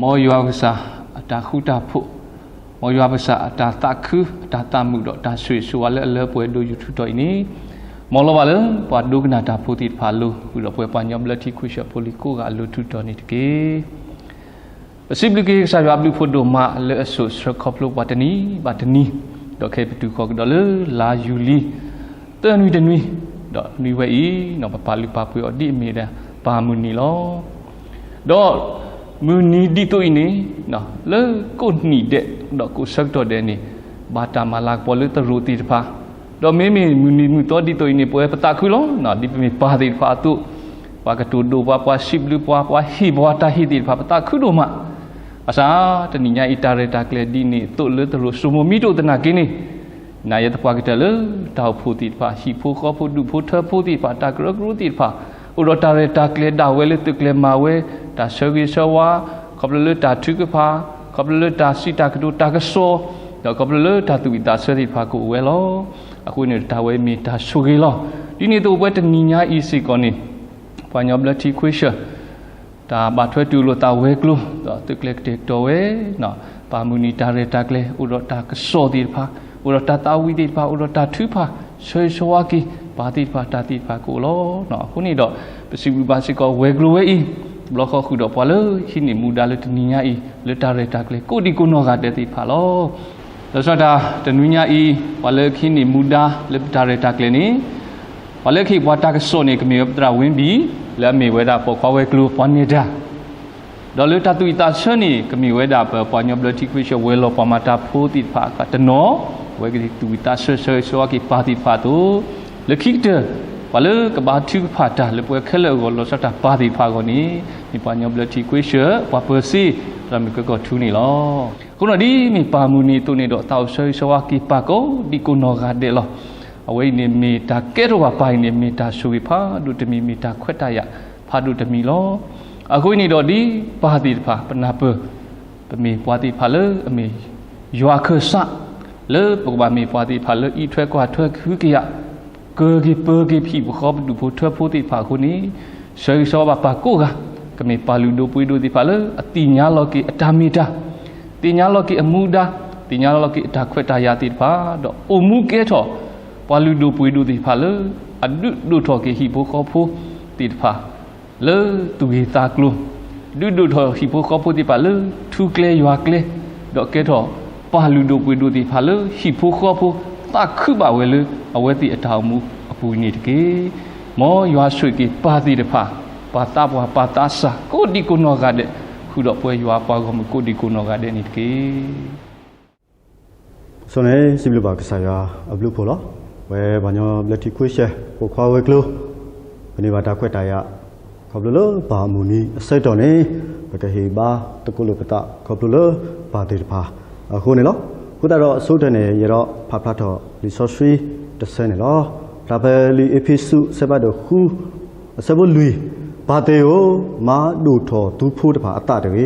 မ်ယွၤပကစၢ်အတၢ်ဃူတၢ်ဖိး, မ်ယွၤပကစၢ်အတၢ်သးခု အတၢ်သးမုာ်ဒီးတၢ်ဆိၣ်ဂ့ၤဆိၣ်ဝါလၢအလၢပှဲၤဒိၣ်ယူၢ်ထူးထီၣ်အံၤန့ၣ်, မ်လီၤဘၣ်လၢပှၤဒိကနၣ်တၢ်ဖိသ့ၣ်တဖၣ်အလိၤ, ဃုာ်ဒီးပဝဲပှၤကညီဘျၢထံခဝ့ၡၢၣ်ဖိလံၤကိးဂၤအလိၤထူးထီၣ်န့ၣ်တက့ၢ်. ပစံးဘျုးက့ၤကစၢ်ယွၤအဘျုးအဖှိၣ်ဒိၣ်မးလၢအစိာ်ဆှၢခီဖျိပှၤတနံၤဘၣ်တနံၤ, ဒီးခဲအံၤပတုၤဃီၤကဒီးလၢလါယူၤလံ သၢနွံတနွံ, ဒီးနွံဝဲအံၤ ပပာ်လုၢ်ပာ်ပှ့ၤအီၤဒ်အမ့ၢ်ဝဲဒၣ်ပၢ်မုၢ်နံၤလီၤ. ဒီးမုၢ်နံၤဒ်သိးအံၤန့ၣ် လၢကိးနံၣ်ဒဲး ဒီးကိးဆၢကတီၢ်ဒဲးန့ၣ် ဘၣ်တၢ်မၤလၤကပီၤလၢသရိာ်သ့ၣ်တဖၣ်, ဒီးမ့မ့ၢ်မုၢ်နံၤမုၢ်သီဒ်သိးအံၤန့ၣ် ပဝဲပသးခုလီၤ. ဒ်ပမ့ၢ်ပၢ်သ့ၣ်တဖၣ်အသိး, ပှၤကတိၤဒိၣ်ပှၤ, ပှၤစံးဘျုးပှၤ, ပှၤဟ့ၣ်ပှၤတၢ်ဟ့ၣ်သ့ၣ်တဖၣ် ပသးခုဒိၣ်မး. ဘၣ်ဆၣ်တနံၤညါအံၤ တၢ်ရဲၣ်တၢ်ကျဲၤဒ်န့ၣ်အသိးလၢသရိာ်စိမိၤမံတိၣ်သနာ်က့န့ၣ်, နာ်ယဲသပှၢ်ကတၢၢ်လၢတၢ်အိၣ်ဖှိၣ်သ့ၣ်တဖၣ်, ဟံၣ်ဖိဃီဖိဒူၣ်ဖိထၢဖိသ့ၣ်တဖၣ်, တၢ်ကရၢကရိသ့ၣ်တဖၣ်, အိၣ်ဒီးတၢ်ရဲၣ်တၢ်ကျဲၤဒၣ်ဝဲလၢသုးကျဲၤမၤဝဲ, တၢ်ဆၢဂ့ၤဆၢဝါ, ခီဖျိလၢတၢ်ထုကဖၣ်, ခီဖျိလၢတၢ်စံးတၢ်ကတိၤတၢ်ကစီၣ်, ဒီးခီဖျိလၢတၢ်သူၣ်ဝံၣ်သးဆၢသ့ၣ်တဖၣ်ကအိၣ်ဝဲလီၤ. အဃိန့ၣ်တၢ်ဝဲမ့ၢ်တၢ်ဆိၣ်ဂ့ၤလီၤ. ဒ်န့ၣ်အသိးပဝဲတနံၤညါအံၤစ့ၢ်ကီးန့ၣ်, ပှၤကညီဘျၢထံခဝ့ၡၢၣ် တၢ်ဘၣ်ထွဲတူၢ်လိာ်သးဝဲၤကျိၤ, ဒီးသုးကျဲၤကတဲာ်ကတီၤဝဲ, ပၢ်မုၢ်နံၤတၢ်ရဲၣ်တၢ်ကျဲၤ, အိၣ်ဒီးတၢ်ကစီၣ်သ့ၣ်တဖၣ်, အိၣ်ဒီးတၢ်သးဝံၣ်သ့ၣ်တဖၣ်, အိၣ်ဒီးတၢ်ထုကဖၣ်, ဆၢဂ့ၤဆၢဝါက့ၤပၢ်သ့ၣ်တဖၣ်တၢ်သ့ၣ်တဖၣ်ကအိၣ်လီၤ. အဃိန့ၣ်ဒီး, ပစံးဘျုးဘၣ်စ့ၢ်ကီးဝဲၤကျိၤဝဲအံၤ, ဘျီဃီဃုာ်ဒီးပှၤလၢဟံးန့ၢ်မူဒါလၢတနံၤညါအံၤ လၢတၢ်ရဲၣ်တၢ်ကျဲၤကိးဒံကိးနီၢ်ဂၤဒဲးသ့ၣ်တဖၣ်လီၤ. လီၤဆီဒၣ်တၢ်တနွံညါအံၤ, ပှၤလၢကဟံးန့ၢ်မူဒါလၢပတၢ်ရဲၣ်တၢ်ကျဲၤန့ၣ်, ပှၤလၢကဟ့ၣ်ပှၤတၢ်ကစီၣ်န့ၣ် ကမ့ၢ်ဝဲသရၣ်ဝ့ဘံၣ်, လၢအမ့ၢ်ဝဲဒၣ်ပိာ်ခွါဝဲၤကျိၤပှၤနဲၣ်တၢ် ဒီးလၢတၢ်သူၣ်ဝံၣ်သးဆၢန့ၣ် ကမ့ၢ်ဝဲဒၣ်ပပှၤကညီဘျၢထံခဝ့ၡၢၣ်ဝဲၤလီၢ်ပှၤမၤတၢ်ဖိသ့ၣ်တဖၣ်အကျါတနီၤ, အဝဲကသူၣ်ဝံၣ်သးဆၢဆၢဂ့ၤဆၢဝါက့ၤပၢ်သ့ၣ်တဖၣ်အသိး, လၢခံကတၢၢ်, ပှၤလၢကဘါထုကဖၣ်တၢ်လၢပှၤခဲလၢာ်အဂီၢ်လီၤဆီဒၣ်တၢ်ပၢ်သ့ၣ်တဖၣ်အဂီၢ်န့ၣ်, မ့ၢ်ပှၤကညီဘျၢထံခဝ့ၡၢၣ်ပှၤပၢၤစ့, သရၣ်မုၣ်ကဲကီၢ်ထူန့ၣ်လီၤ. အဃိဒီးဒ်မ့ၢ်ပၢ်မုၢ်နံၤအသိးန့ၣ်ဒီး သးအိၣ်ဆၢဂ့ၤဆၢဝါက့ၤပၢ်ကိးဒံကိးနီၢ်ဂၤဒဲးလီၤ. အဝဲအံၤန့ၣ်မ့ၢ်တၢ်ကဲထီၣ်ဘၣ်ပၢ်အံၤန့ၣ် မ့ၢ်တၢ်ဆိၣ်ဂ့ၤဖးဒိၣ်တမံၤ, မ့ၢ်တၢ်ခွဲးတၢ်ယာ်ဖးဒိၣ်တမံၤလီၤ. အဃိန့ၣ်ဒီးဒ်ပၢ်သ့ၣ်တဖၣ် ပနၢ်ပၢၢ်, ပမ့ၢ်ပှၤသ့ၣ်တဖၣ်လၢအမ့ၢ်ယွၤခၢၣ်စး, လၢပကဘၣ်မ့ၢ်ပှၤသ့ၣ်တဖၣ်လၢအံးထွဲကွၢ်ထွဲကဟုကယာ်, ကၢၤက့ၤပၢၤက့ၤပဟံၣ်ဖိဃီဖိဒူၣ်ဖိထၢဖိသ့ၣ်တဖၣ်အဃိန့ၣ်, ဆၢဂ့ၤဆၢဝါဘၣ်ပၢ်ကိးဂၤ, ကမ့ၢ်ပၢ်လုၢ်ဒိၣ်ပှ့ၤဒိၣ်သ့ၣ်တဖၣ်လၢအသ့ၣ်ညါလီၤက့ၤအတၢ်မ့ၢ်တၢ်, သ့ၣ်ညါလီၤက့ၤအမူဒါ, သ့ၣ်ညါလီၤက့ၤအတၢ်ခွဲးတၢ်ယာ်သ့ၣ်တဖၣ်, ဒီးအိၣ်မူကဲထီၣ် ပှၤလုၢ်ဒိၣ်ပှ့ၤဒိၣ်သ့ၣ်တဖၣ်လၢ အဒုးဒိၣ်ထီၣ်က့ၤဟံၣ်ဖိဃီဖိသ့ၣ်တဖၣ် လၢသူၣ်ဂ့ၤသးကျိၤ, ဒုးဒိၣ်ထီၣ်ဟံၣ်ဖိဃီဖိသ့ၣ်တဖၣ်လၢထူကျဲယွၤကျဲ, ဒီးကဲထီၣ်ပၢ်လုၢ်ဒိၣ်ပှ့ၤဒိၣ်သ့ၣ်တဖၣ်လၢဟံၣ်ဖိဃီဖိ သးခုဘၣ်ဝဲလၢအဝဲသ့ၣ်အတၢ်အိၣ်မူအပူၤန့ၣ်တက့ၢ်. မ်ယွၤဆိၣ်ဂ့ၤက့ၤပၢ်သ့ၣ်တဖၣ်, ပၢ်သးပှၢ်ပၢ်သးစၢ် ကိးဒံကိးနီၢ်ဂၤဒဲး, ဃုာ်ဒီးပဝဲယွၤပှၤဂီၢ်မုၢ်ကိးဒံကိးနီၢ်ဂၤဒဲးန့ၣ်တက့ၢ်. ဆိန့ၣ် စံးဘျုးဘၣ်ကစၢ်ယွၤအဘျုးအဖှိၣ်လီၤ. ပဝဲပှၤကညီဘျၢထံခဝ့ၡၢၣ် ပိာ်ခွါဝဲၤကျိၤ, ပန့ၢ်ဘၣ်တၢ်ခွဲးတၢ်ယာ် ခီဖျိလၢပၢ်မုၢ်နံၤအဆၢကတီၢ်န့ၣ်, ပကဟ့ၣ်ဘါသကိးလိာ်ပသးခီဖျိလၢပၢ်သ့ၣ်တဖၣ်အဃိန့ၣ်လီၤ. အဃိသတးဒီးအဆိကတၢၢ်န့ၣ် ယအဲၣ်ဒိးဖးဖျါထီၣ်လံာ်စီဆှံတဆၢန့ၣ်လီၤ. ဖျါဖဲလံာ်အ့းဖ့းစူး အဆၢဖးဒိၣ်ဃု အဆၢဖိလွံၢ်, ပၢ်သ့ၣ်ဧၢ, မၤဒိၣ်ထီၣ်သုဖိတဖၣ်အသးတဂ့ၤ,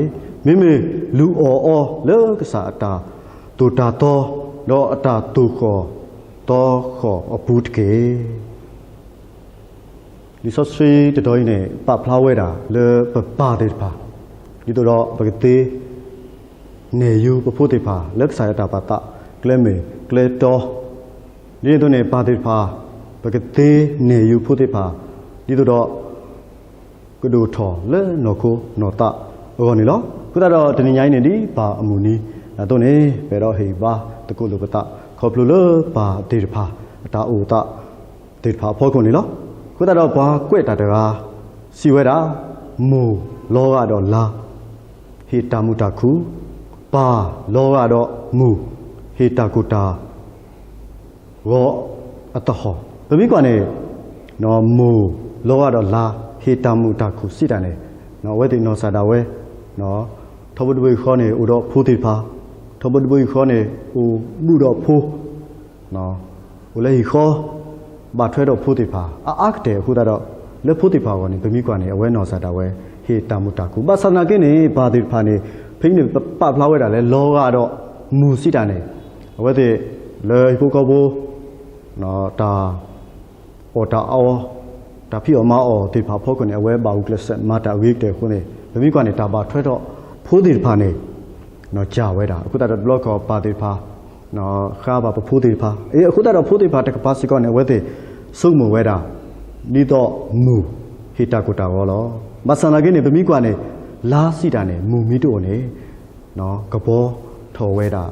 မ့မ့ၢ်လူၤအီၣ်အီၤလၢကစၢ်အတၢ်သိၣ်တၢ်သီ, ဒီးအတၢ်သိၣ်ဃီၣ်သီဃီၣ်အပူၤတက့ၢ်. လံာ်စီဆှံတတီၤအံၤန့ၣ် ပာ်ဖျါဝဲဒၣ်လၢပပၢ်သ့ၣ်တဖၣ်, ဒ်သိးဒီးပကသ့ နဲၣ်ယုၤပဖိသ့ၣ်တဖၣ် လၢကစၢ်ယွၤတၢ်ပာ်သးကျဲမုၢ်ကျဲတီ, ဒ်န့ၣ်အသိးန့ၣ် ပၢ်သ့ၣ်တဖၣ် ပကသ့နဲၣ်ယုၤဖိသ့ၣ်တဖၣ် ဒ်သိးဒီး ကဒိၣ်ထီၣ်လၢနီၢ်ခိနီၢ်သးအဂီၢ်န့ၣ်လီၤ. အဃိသတးဒီးတနံၤညါအံၤန့ၣ် ဒ်ပၢ်အမုၢ်နံၤအသိးန့ၣ် ပအဲၣ်ဒိးဟ့ၣ်ဘါသကိးလိာ်ပသး ခီဖျိလၢပၢ်သ့ၣ်တဖၣ် အတၢ်အိၣ်သးသ့ၣ်တဖၣ်အဖီခိၣ်န့ၣ်လီၤ. အဃိသတးဒီးပှၤကွဲးတၢ်တဂၤ စံးဝဲဒၣ်, မိၢ်လီၤဂာ်ဒီးလါ ဟ့ၣ်တၢ်မုာ်တၢ်ခုၣ်, ပၢ်လီၤဂာ်ဒီးမုၢ် ဟ့ၣ်တၢ်ကိၢ်တၢ်ဂီၤအသဟီၣ်. ပမ့ၢ်ကွၢ်န့ၣ် မိၢ်လီၤဂာ်ဒီးလါ ဟ့ၣ်တၢ်မုာ်တၢ်ခုၣ်စံးတၢ်န့ၣ် အဝဲသ့ၣ်နီၢ်ကစၢ်ဒၣ်ဝဲ ထီဘိတဘိယူၢ်ဃီန့ၣ် အိၣ်ဒီးဖိသ့ၣ်တဖၣ်, ထီဘိတဘိယူၢ်ဃီန့ၣ် အိၣ်ဘူးဒီးဖိ အိၣ်လၢဟံၣ်ဃီ ဘၣ်ထွဲဒီးဖိသ့ၣ်တဖၣ် အါအါကတၢၢ်အဃိသတးဒီး လၢဖိသ့ၣ်တဖၣ်အဂီၢ်န့ၣ် ပမ့ၢ်ကွၢ်န့ၣ် အဝဲနီၢ်ကစၢ်ဒၣ်ဝဲ ဟ့ၣ်တၢ်မုာ်တၢ်ခုၣ်. ဘၣ်ဆၣ်သနာ်က့န့ၣ် ပၢ်သ့ၣ်တဖၣ်န့ၣ် ဖဲအံၤန့ၣ် ပပာ်ဖျါဝဲဒၣ်လၢလီၤဂာ်ဒီးမုၢ်စံးတၢ်န့ၣ် အဝဲသ့ၣ် လၢဟံၣ်ဖိဃီဖိ တၢ်အီၣ်တၢ်အီ တၢ်ဖံးအီၣ်မၤအီၣ်သ့ၣ်တဖၣ်အဖီခိၣ်န့ၣ် အဝဲဘၣ်ဂုာ်ကျဲးစၢးမၤတၢ်အဂ့ၤကတၢၢ်အဃိန့ၣ် ပမ့ၢ်ကွၢ်န့ၣ် တၢ်ဘၣ်ထွဲထီၣ် ဖိသ့ၣ်တဖၣ်န့ၣ် ကၢ်ဝဲဒၣ် အဃိသတးဒီးတဘျီခီပၢ်သ့ၣ်တဖၣ် ဃါဘၣ်ပဖိသ့ၣ်တဖၣ် အဃိသတးဒီးဖိသ့ၣ်တဖၣ်တကပၤစ့ၢ်ကီးန့ၣ် အဝဲသ့ၣ်ဆိကမိၣ်ဝဲဒၣ် ဒ်သိးမုၢ်ဟ့ၣ်တၢ်ကိၢ်တၢ်ဂီၤလီၤ. ဘၣ်ဆၣ်သနာ်က့န့ၣ် ပမ့ၢ်ကွၢ်န့ၣ် လါစံးတၢ်န့ၣ် မုၢ်မ့ၢ်တအိၣ်န့ၣ် ကဘီထီၣ်ဝဲဒၣ်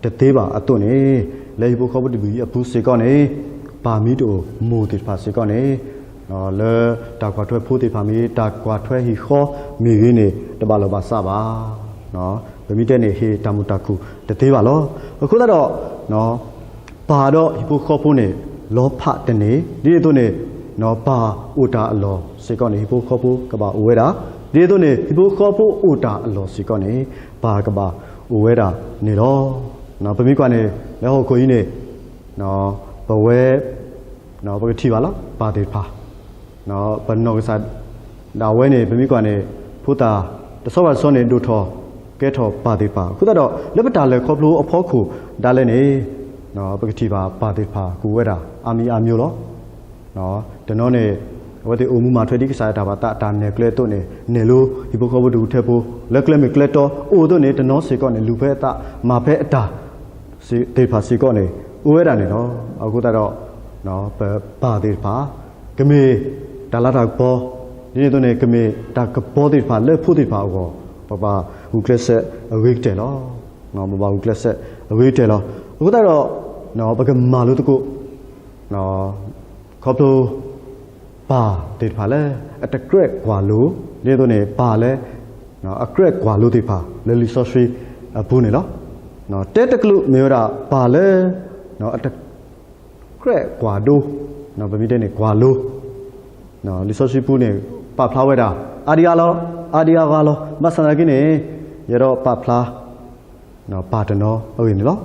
တသ့ဘၣ်အသိးန့ၣ် လၢဟံၣ်ဖိဃီဖိတဘ့ၣ်အံၤအပူၤစ့ၢ်ကီးန့ၣ် ပၢ်မ့ၢ်တအိၣ် မိၢ်သ့ၣ်တဖၣ်စ့ၢ်ကီးန့ၣ် လၢတၢ်ကွၢ်ထွဲဖိသ့ၣ်တဖၣ်မ့ၢ်ဂ့ၤ တၢ်ကွၢ်ထွဲဟံၣ်ဃီမ့ၢ်ဂ့ၤန့ၣ် တဘၣ်လိာ်ဘၣ်စးဘၣ်. ပမ့ၢ်တဲန့ၣ် ဟ့ၣ်တၢ်မုာ်တၢ်ခုၣ်တသ့ဘၣ်လီၤ. အဃိသတးဒီး ပၢ်ဒီးဟံၣ်ဖိဃီဖိန့ၣ် လီၤဖးတန့ၢ် ဒ်န့ၣ်အသိးန့ၣ် ပၢ်အိၣ်တၢ်အလီၢ်စ့ၢ်ကီးန့ၣ် ဟံၣ်ဖိဃီဖိကဘၣ်အိၣ်ဝဲဒၣ်, ဒ်န့ၣ်အသိးန့ၣ် ဟံၣ်ဖိဃီဖိအိၣ်တၢ်အလီၢ်စ့ၢ်ကီးန့ၣ် ပၢ်ကဘၣ်အိၣ်ဝဲဒၣ်န့ၣ်လီၤ. ပမ့ၢ်ကွၢ်န့ၣ် လၢဟီၣ်ခိၣ်အံၤန့ၣ် ပဝဲ ပကထံၣ်ဘၣ်လီၤ ပၢ်သ့ၣ်တဖၣ် ပနီၢ်ကစၢ်ဒၣ်ဝဲန့ၣ် ပမ့ၢ်ကွၢ်န့ၣ် ဖိသၣ် တဆီဘၣ်တဆီန့ၣ် ဒိၣ်ထီၣ်ကဲထီၣ်ပၢ်သ့ၣ်တဖၣ် အဃိသတးဒီး လၢပတၢ်လဲၤခီဖျိအဖီခိၣ်ဒၣ်လဲာ်န့ၣ် ပကထံၣ်ဘၣ်ပၢ်သ့ၣ်တဖၣ်ကအိၣ်ဝဲဒၣ် အါမံၤအါမံၤလီၤ. တနီၤန့ၣ် အဝဲသ့ၣ်အိၣ်မူမၤထွဲဒ်ကစၢ်ယွၤတၢ်ဘၣ်သး တၢ်နဲၣ်ကျဲအသိးန့ၣ် နဲၣ်လိဟံၣ်ဖိဃီဖိတၢ်အိၣ်ဖှိၣ်ဖိ လၢကျဲမ့ၢ်ကျဲတီအိၣ်အသိးန့ၣ် တနီၤစ့ၢ်ကီးန့ၣ် လူၤဖဲအသး မၤဖဲအတၢ် သ့ၣ်တဖၣ်စ့ၢ်ကီးန့ၣ် အိၣ်ဝဲဒၣ်န့ၣ်လီၤ. အဃိသတးဒီး ပပၢ်သ့ၣ်တဖၣ် ကမ့ၢ်တၢ်လၤတၢ်ကပီၤ ဒ်န့ၣ်အသိးန့ၣ် ကမ့ၢ်တၢ်ကပီၤသ့ၣ်တဖၣ်လၢဖိသ့ၣ်တဖၣ်အဂီၢ် ပဘၣ်ဂုာ်ကျဲးစၢးအဂ့ၤကတၢၢ်လီၤ. ပဘၣ်ဂုာ်ကျဲးစၢးအဂ့ၤကတၢၢ်လီၤ. အဃိသတးဒီး ပကမၤလိသကိး ခီဖျိ ပၢ်သ့ၣ်တဖၣ်လၢ အတကြၢးကွၢ်လိ ဒ်န့ၣ်အသိးန့ၣ် ပၢ်လၢ အကြၢးကွၢ်လိသ့ၣ်တဖၣ် လၢလံာ်စီဆှံအပူၤန့ၣ်လီၤ. တဲတကလုာ်မ့ၢ်ဝဲဒၣ် ပၢ်လၢ အတကြၢးကွၢ်ဒိ ပမ့ၢ်တဲန့ၣ် ကွၢ်လိ လံာ်စီဆှံပူၤန့ၣ် ပာ်ဖျါဝဲဒၣ် အါဒံအါလီၤ, အါဒံအါဂၤလီၤ. ဘၣ်ဆၣ်သနာ်က့န့ၣ် ယအဲၣ်ဒိးပာ်ဖျါ ပၢ်တနီၤအဂ့ၢ်န့ၣ်လီၤ.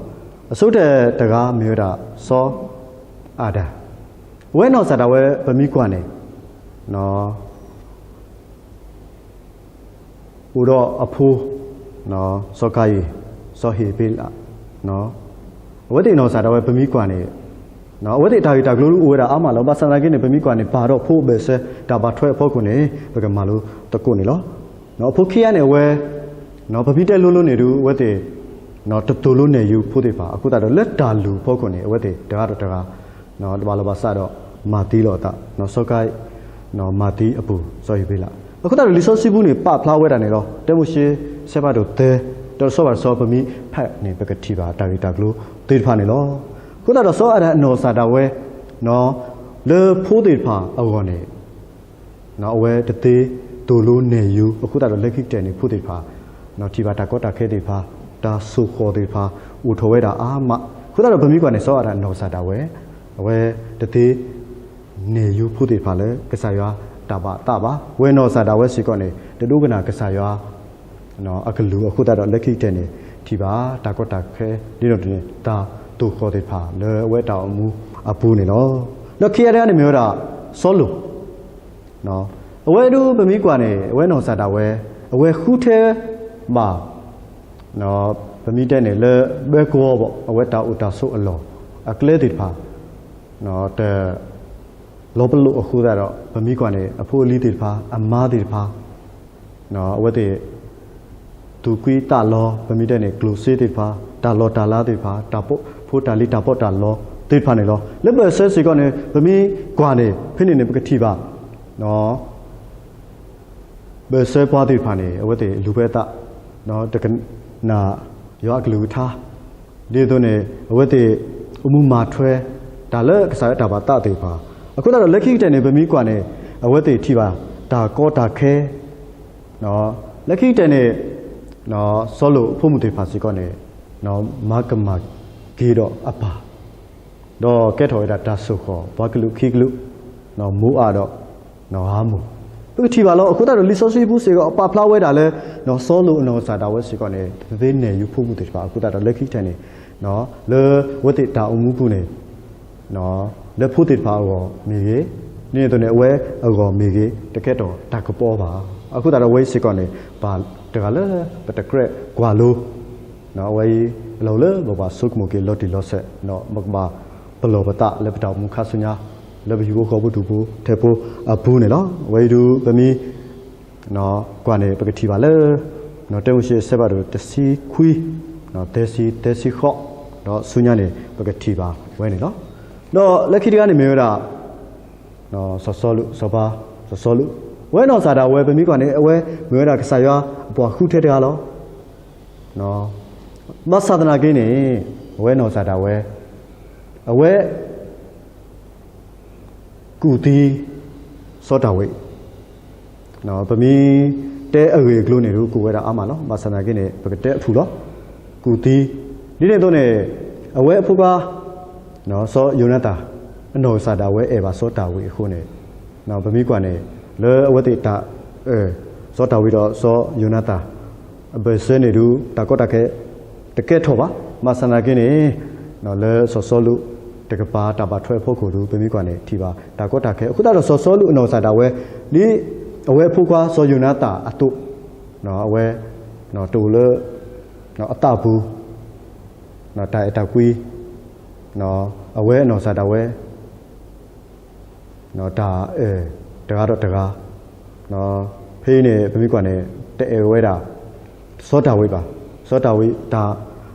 အဆိကတၢၢ်တဂၤမ့ၢ်ဝဲဒၣ် စီၤအၤဒၣ်, အဝဲနီၢ်ကစၢ်ဒၣ်ဝဲ ပမ့ၢ်ကွၢ်န့ၣ် အိၣ်ဒီးအဖိ စီၤကၤယံၣ်, စီၤဟ့းဘ့လး, အဝဲသ့ၣ်နီၢ်ကစၢ်ဒၣ်ဝဲ ပမ့ၢ်ကွၢ်န့ၣ် အဝဲသ့ၣ်တၢ်ဂ့ၢ်တၢ်ကျိၤဒုးအိၣ်ဝဲဒၣ်အါမးလီၤ. ဘၣ်ဆၣ်သနာ်က့န့ၣ် ပမ့ၢ်ကွၢ်န့ၣ် ပၢ်ဒီးဖိဘၢၣ်စၢၤတၢ်ဘၣ်ထွဲအဖီခိၣ်န့ၣ် ပကမၤလိသကိးန့ၣ်လီၤ. အဖိခံဂၤန့ၣ် အဝဲ ပမ့ၢ်တဲလိၤလိၤန့ၣ်ဒုး အဝဲသ့ၣ် တသိၣ်လိနဲၣ်ယုၤဖိသ့ၣ်တဖၣ် အဃိသတးဒီး လၢတၢ်လုၢ်အဖီခိၣ်န့ၣ် အဝဲသ့ၣ်တဂၤဒီးတဂၤ တဘၣ်လိာ်ဘၣ်စးဒီး မၤသံလိာ်အသး စီၤကၤယံၣ် မၤသံအပူၤ စီၤဟ့းဘ့လး. အဃိသတးဒီး လံာ်စီဆှံပူၤန့ၣ် ပာ်ဖျါဝဲဒၣ်န့ၣ်လီၤ. တၢမိၤၡ့ ဆၢဖးဒိၣ်သၢ တၢ်တဆီဘၣ်တဆီ ပမ့ၢ်ဖးန့ၣ် ပကထံၣ်ဘၣ်တၢ်ဂ့ၢ်တၢ်ကျိၤသ့ၣ်တဖၣ်န့ၣ်လီၤ. အဃိသတးဒီး စီၤအၤဒၣ်အနီၢ်ကစၢ်ဒၣ်ဝဲ လၢဖိသ့ၣ်တဖၣ်အဂီၢ်န့ၣ် အဝဲတသ့သိၣ်လိနဲၣ်ယုၤ အဃိသတးဒီး လၢခံကတၢၢ်န့ၣ် ဖိသ့ၣ်တဖၣ် ထံၣ်ဘၣ်တၢ်ကီတၢ်ခဲသ့ၣ်တဖၣ် တၢ်ဆိၣ်ဃီၣ်သ့ၣ်တဖၣ် အိၣ်ထီၣ်ဝဲဒၣ်အါမး. အဃိသတးဒီး ပမ့ၢ်ကွၢ်န့ၣ် စီၤအၤဒၣ်အနီၢ်ကစၢ်ဒၣ်ဝဲ အဝဲတသ့ နဲၣ်ယုၤဖိသ့ၣ်တဖၣ်လၢ ကစၢ်ယွၤတၢ်ဘၣ်သးဘၣ်. အဝဲနီၢ်ကစၢ်ဒၣ်ဝဲစ့ၢ်ကီးန့ၣ် တဒိကနၣ်ကစၢ်ယွၤ အကလုၢ်အဃိသတးဒီး လၢခံကတၢၢ်န့ၣ် ထံၣ်ဘၣ်တၢ်ကီတၢ်ခဲ ဒ်န့ၣ်အသိးန့ၣ် တၢ်သိၣ်ဃီၣ်သ့ၣ်တဖၣ်လၢအဝဲတၢ်အိၣ်မူအပူၤန့ၣ်လီၤ. ဒီးခံဂၤတဂၤန့ၣ်မ့ၢ်ဝဲဒၣ် စီၤလိာ် အဝဲဒုးပမ့ၢ်ကွၢ်န့ၣ် အဝဲနီၢ်ကစၢ်ဒၣ်ဝဲ အဝဲဃုထၢဘၣ် ပမ့ၢ်တဲန့ၣ်လၢ ဘဲကဝီၤဘၣ် အဝဲတၢ်အိၣ်တၢ်ဆိးအလီၢ် အကျဲသ့ၣ်တဖၣ် တ လီၤပလိာ်အဃိသတးဒီး ပမ့ၢ်ကွၢ်န့ၣ် အဖိအလံၤသ့ၣ်တဖၣ် အမါသ့ၣ်တဖၣ် အဝဲသ့ၣ် သူၣ်ကွံသးလီၤ ပမ့ၢ်တဲန့ၣ် ကျိၣ်စ့သ့ၣ်တဖၣ် တၢ်လီၢ်တၢ်လၤသ့ၣ်တဖၣ် တၢ်ဖိတၢ်လံၤတၢ်ပီးတၢ်လီသ့ၣ်တဖၣ်န့ၣ်လီၤ. လၢဘၢၣ်စၢၤစ့ၢ်ကီးန့ၣ် ပမ့ၢ်ကွၢ်န့ၣ် ဖဲန့ၣ်န့ၣ် ပကထံၣ်ဘၣ် ဘၢၣ်စၢၤပှၤသ့ၣ်တဖၣ်န့ၣ် အဝဲသ့ၣ်လူၤဖဲအသး တကနၣ်ယွၤအကလုၢ်ကထါ ဒ်သိးန့ၣ် အဝဲသ့ၣ်အိၣ်မူမၤထွဲ တၢ်လၢကစၢ်ယွၤတၢ်ဘၣ်သးသ့ၣ်တဖၣ် အဃိသတးဒီး လၢခံကတၢၢ်န့ၣ် ပမ့ၢ်ကွၢ်န့ၣ် အဝဲသ့ၣ်ထံၣ်ဘၣ် တၢ်ကီတၢ်ခဲ လၢခံကတၢၢ်န့ၣ် စီၤလိာ်အဖိမုၣ်သ့ၣ်တဖၣ်စ့ၢ်ကီးန့ၣ် မၤကမၣ်က့ၤဒီးအပၢ် ဒီးကဲထီၣ်ဝဲဒၣ်တၢ်ဆိၣ်ဃီၣ် ပှၤကလုာ်ခံကလုာ် မိၤအၤဒီး အၤမိၣ် ပကထံၣ်ဘၣ်လီၤ. အဃိသတးဒီး လံာ်စီဆှံပူၤစ့ၢ်ကီး ပာ်ဖျါဝဲဒၣ်လၢ စီၤလိာ်အနီၢ်ကစၢ်ဒၣ်ဝဲစ့ၢ်ကီးန့ၣ် တသ့နဲၣ်ယုၤဖိမုၣ်သ့ၣ်တဖၣ် အဃိသတးဒီး လၢခံကတၢၢ်န့ၣ် လၢအဝဲသ့ၣ်တၢ်အိၣ်မူပူၤန့ၣ် လၢဖိသ့ၣ်တဖၣ်အဂီၢ်မ့ၢ်ဂ့ၤ, ဒ်န့ၣ်အသိးန့ၣ် အဝဲအဂီၢ်မ့ၢ်ဂ့ၤ တကဲထီၣ်တၢ်ကပီၤဘၣ်. အဃိသတးဒီး အဝဲအံၤစ့ၢ်ကီးန့ၣ် ပှၤတဂၤလၢပတကြၢးကွၢ်လိ အဝဲအံၤ အလီၢ်လၢပဘၣ်ဆိကမိၣ်က့ၤလီၤတံၢ်လီၤဆဲး ပကဘၣ်ပလီၢ်ပသးလၢပတၢ်အိၣ်မူခါဆူညါ လၢပဟံၣ်ဖိဃီဖိတၢ်အိၣ်ဖှိၣ်ဖိထဲဖိအပူၤန့ၣ်လီၤ. အဝဲအံၤဒုး ပမ့ၢ်ကွၢ်န့ၣ် ပကထံၣ်ဘၣ်လၢ တၢမိၤၡ့အဆၢဖးဒိၣ်တဆံခွံ, သၢဆံ, သၢဆံဃိး, ဒီးဆူညါန့ၣ် ပကထံၣ်ဘၣ်ဝဲန့ၣ်လီၤ. ဒီးလၢခံတဂၤန့ၣ်မ့ၢ်ဝဲဒၣ် စီၤစီလူး, စီၤပၤ, စီၤစီလူး, အဝဲနီၢ်ကစၢ်ဒၣ်ဝဲ ပမ့ၢ်ကွၢ်န့ၣ် အဝဲမ့ၢ်ဝဲဒၣ်ကစၢ်ယွၤအပှၤဃုထၢတဂၤလီၤ. ဘၣ်ဆၣ်သနာ်က့န့ၣ် အဝဲနီၢ်ကစၢ်ဒၣ်ဝဲ အဝဲ ကူၣ်သံ စီၤဒၤဝံး, ပမ့ၢ်တဲအဂ့ၢ်အကျိၤန့ၣ်ဒုး ကူၣ်ဝဲဒၣ်အါမးလီၤ. ဘၣ်ဆၣ်သနာ်က့န့ၣ် ပကတဲအဖုၣ်လီၤ. ကူၣ်သံ, ဒ်န့ၣ်အသိးန့ၣ် အဝဲအဖိခွါ စီၤယိၤနၤသၣ် အနီၢ်ကစၢ်ဒၣ်ဝဲအဲၣ်ဘၣ်စီၤဒၤဝံးအဃိန့ၣ် ပမ့ၢ်ကွၢ်န့ၣ် လၢအဝဲသ့ၣ်တၢ်အၢၣ် စီၤဒၤဝံးဒီးစီၤယိၤနၤသၣ် အဘၢၣ်စၢၤန့ၣ်ဒုး တၢ်ကီတၢ်ခဲ တကဲထီၣ်ဘၣ်. ဘၣ်ဆၣ်သနာ်က့န့ၣ် လၢစီၤစီလူး တကပၤတၢ်ဘၣ်ထွဲအဖီခိၣ်ဒုး ပမ့ၢ်ကွၢ်န့ၣ် ထံၣ်ဘၣ်တၢ်ကီတၢ်ခဲ အဃိသတးဒီးစီၤစီလူးအနီၢ်ကစၢ်ဒၣ်ဝဲ ဒ်အဝဲအဖိခွါစီၤယိၤနၤသၣ်အသိး အဝဲ တအိၣ်လၢ အသးပူၤ တၢ်အဲၣ်တၢ်ကွံ အဝဲအနီၢ်ကစၢ်ဒၣ်ဝဲ တၢ်အၢၣ်တဂၤဒီးတဂၤ ဖဲအံၤန့ၣ် ပမ့ၢ်ကွၢ်န့ၣ် တအဲၣ်ဝဲဒၣ် စီၤဒၤဝံးဘၣ်. စီၤဒၤဝံးတၢ်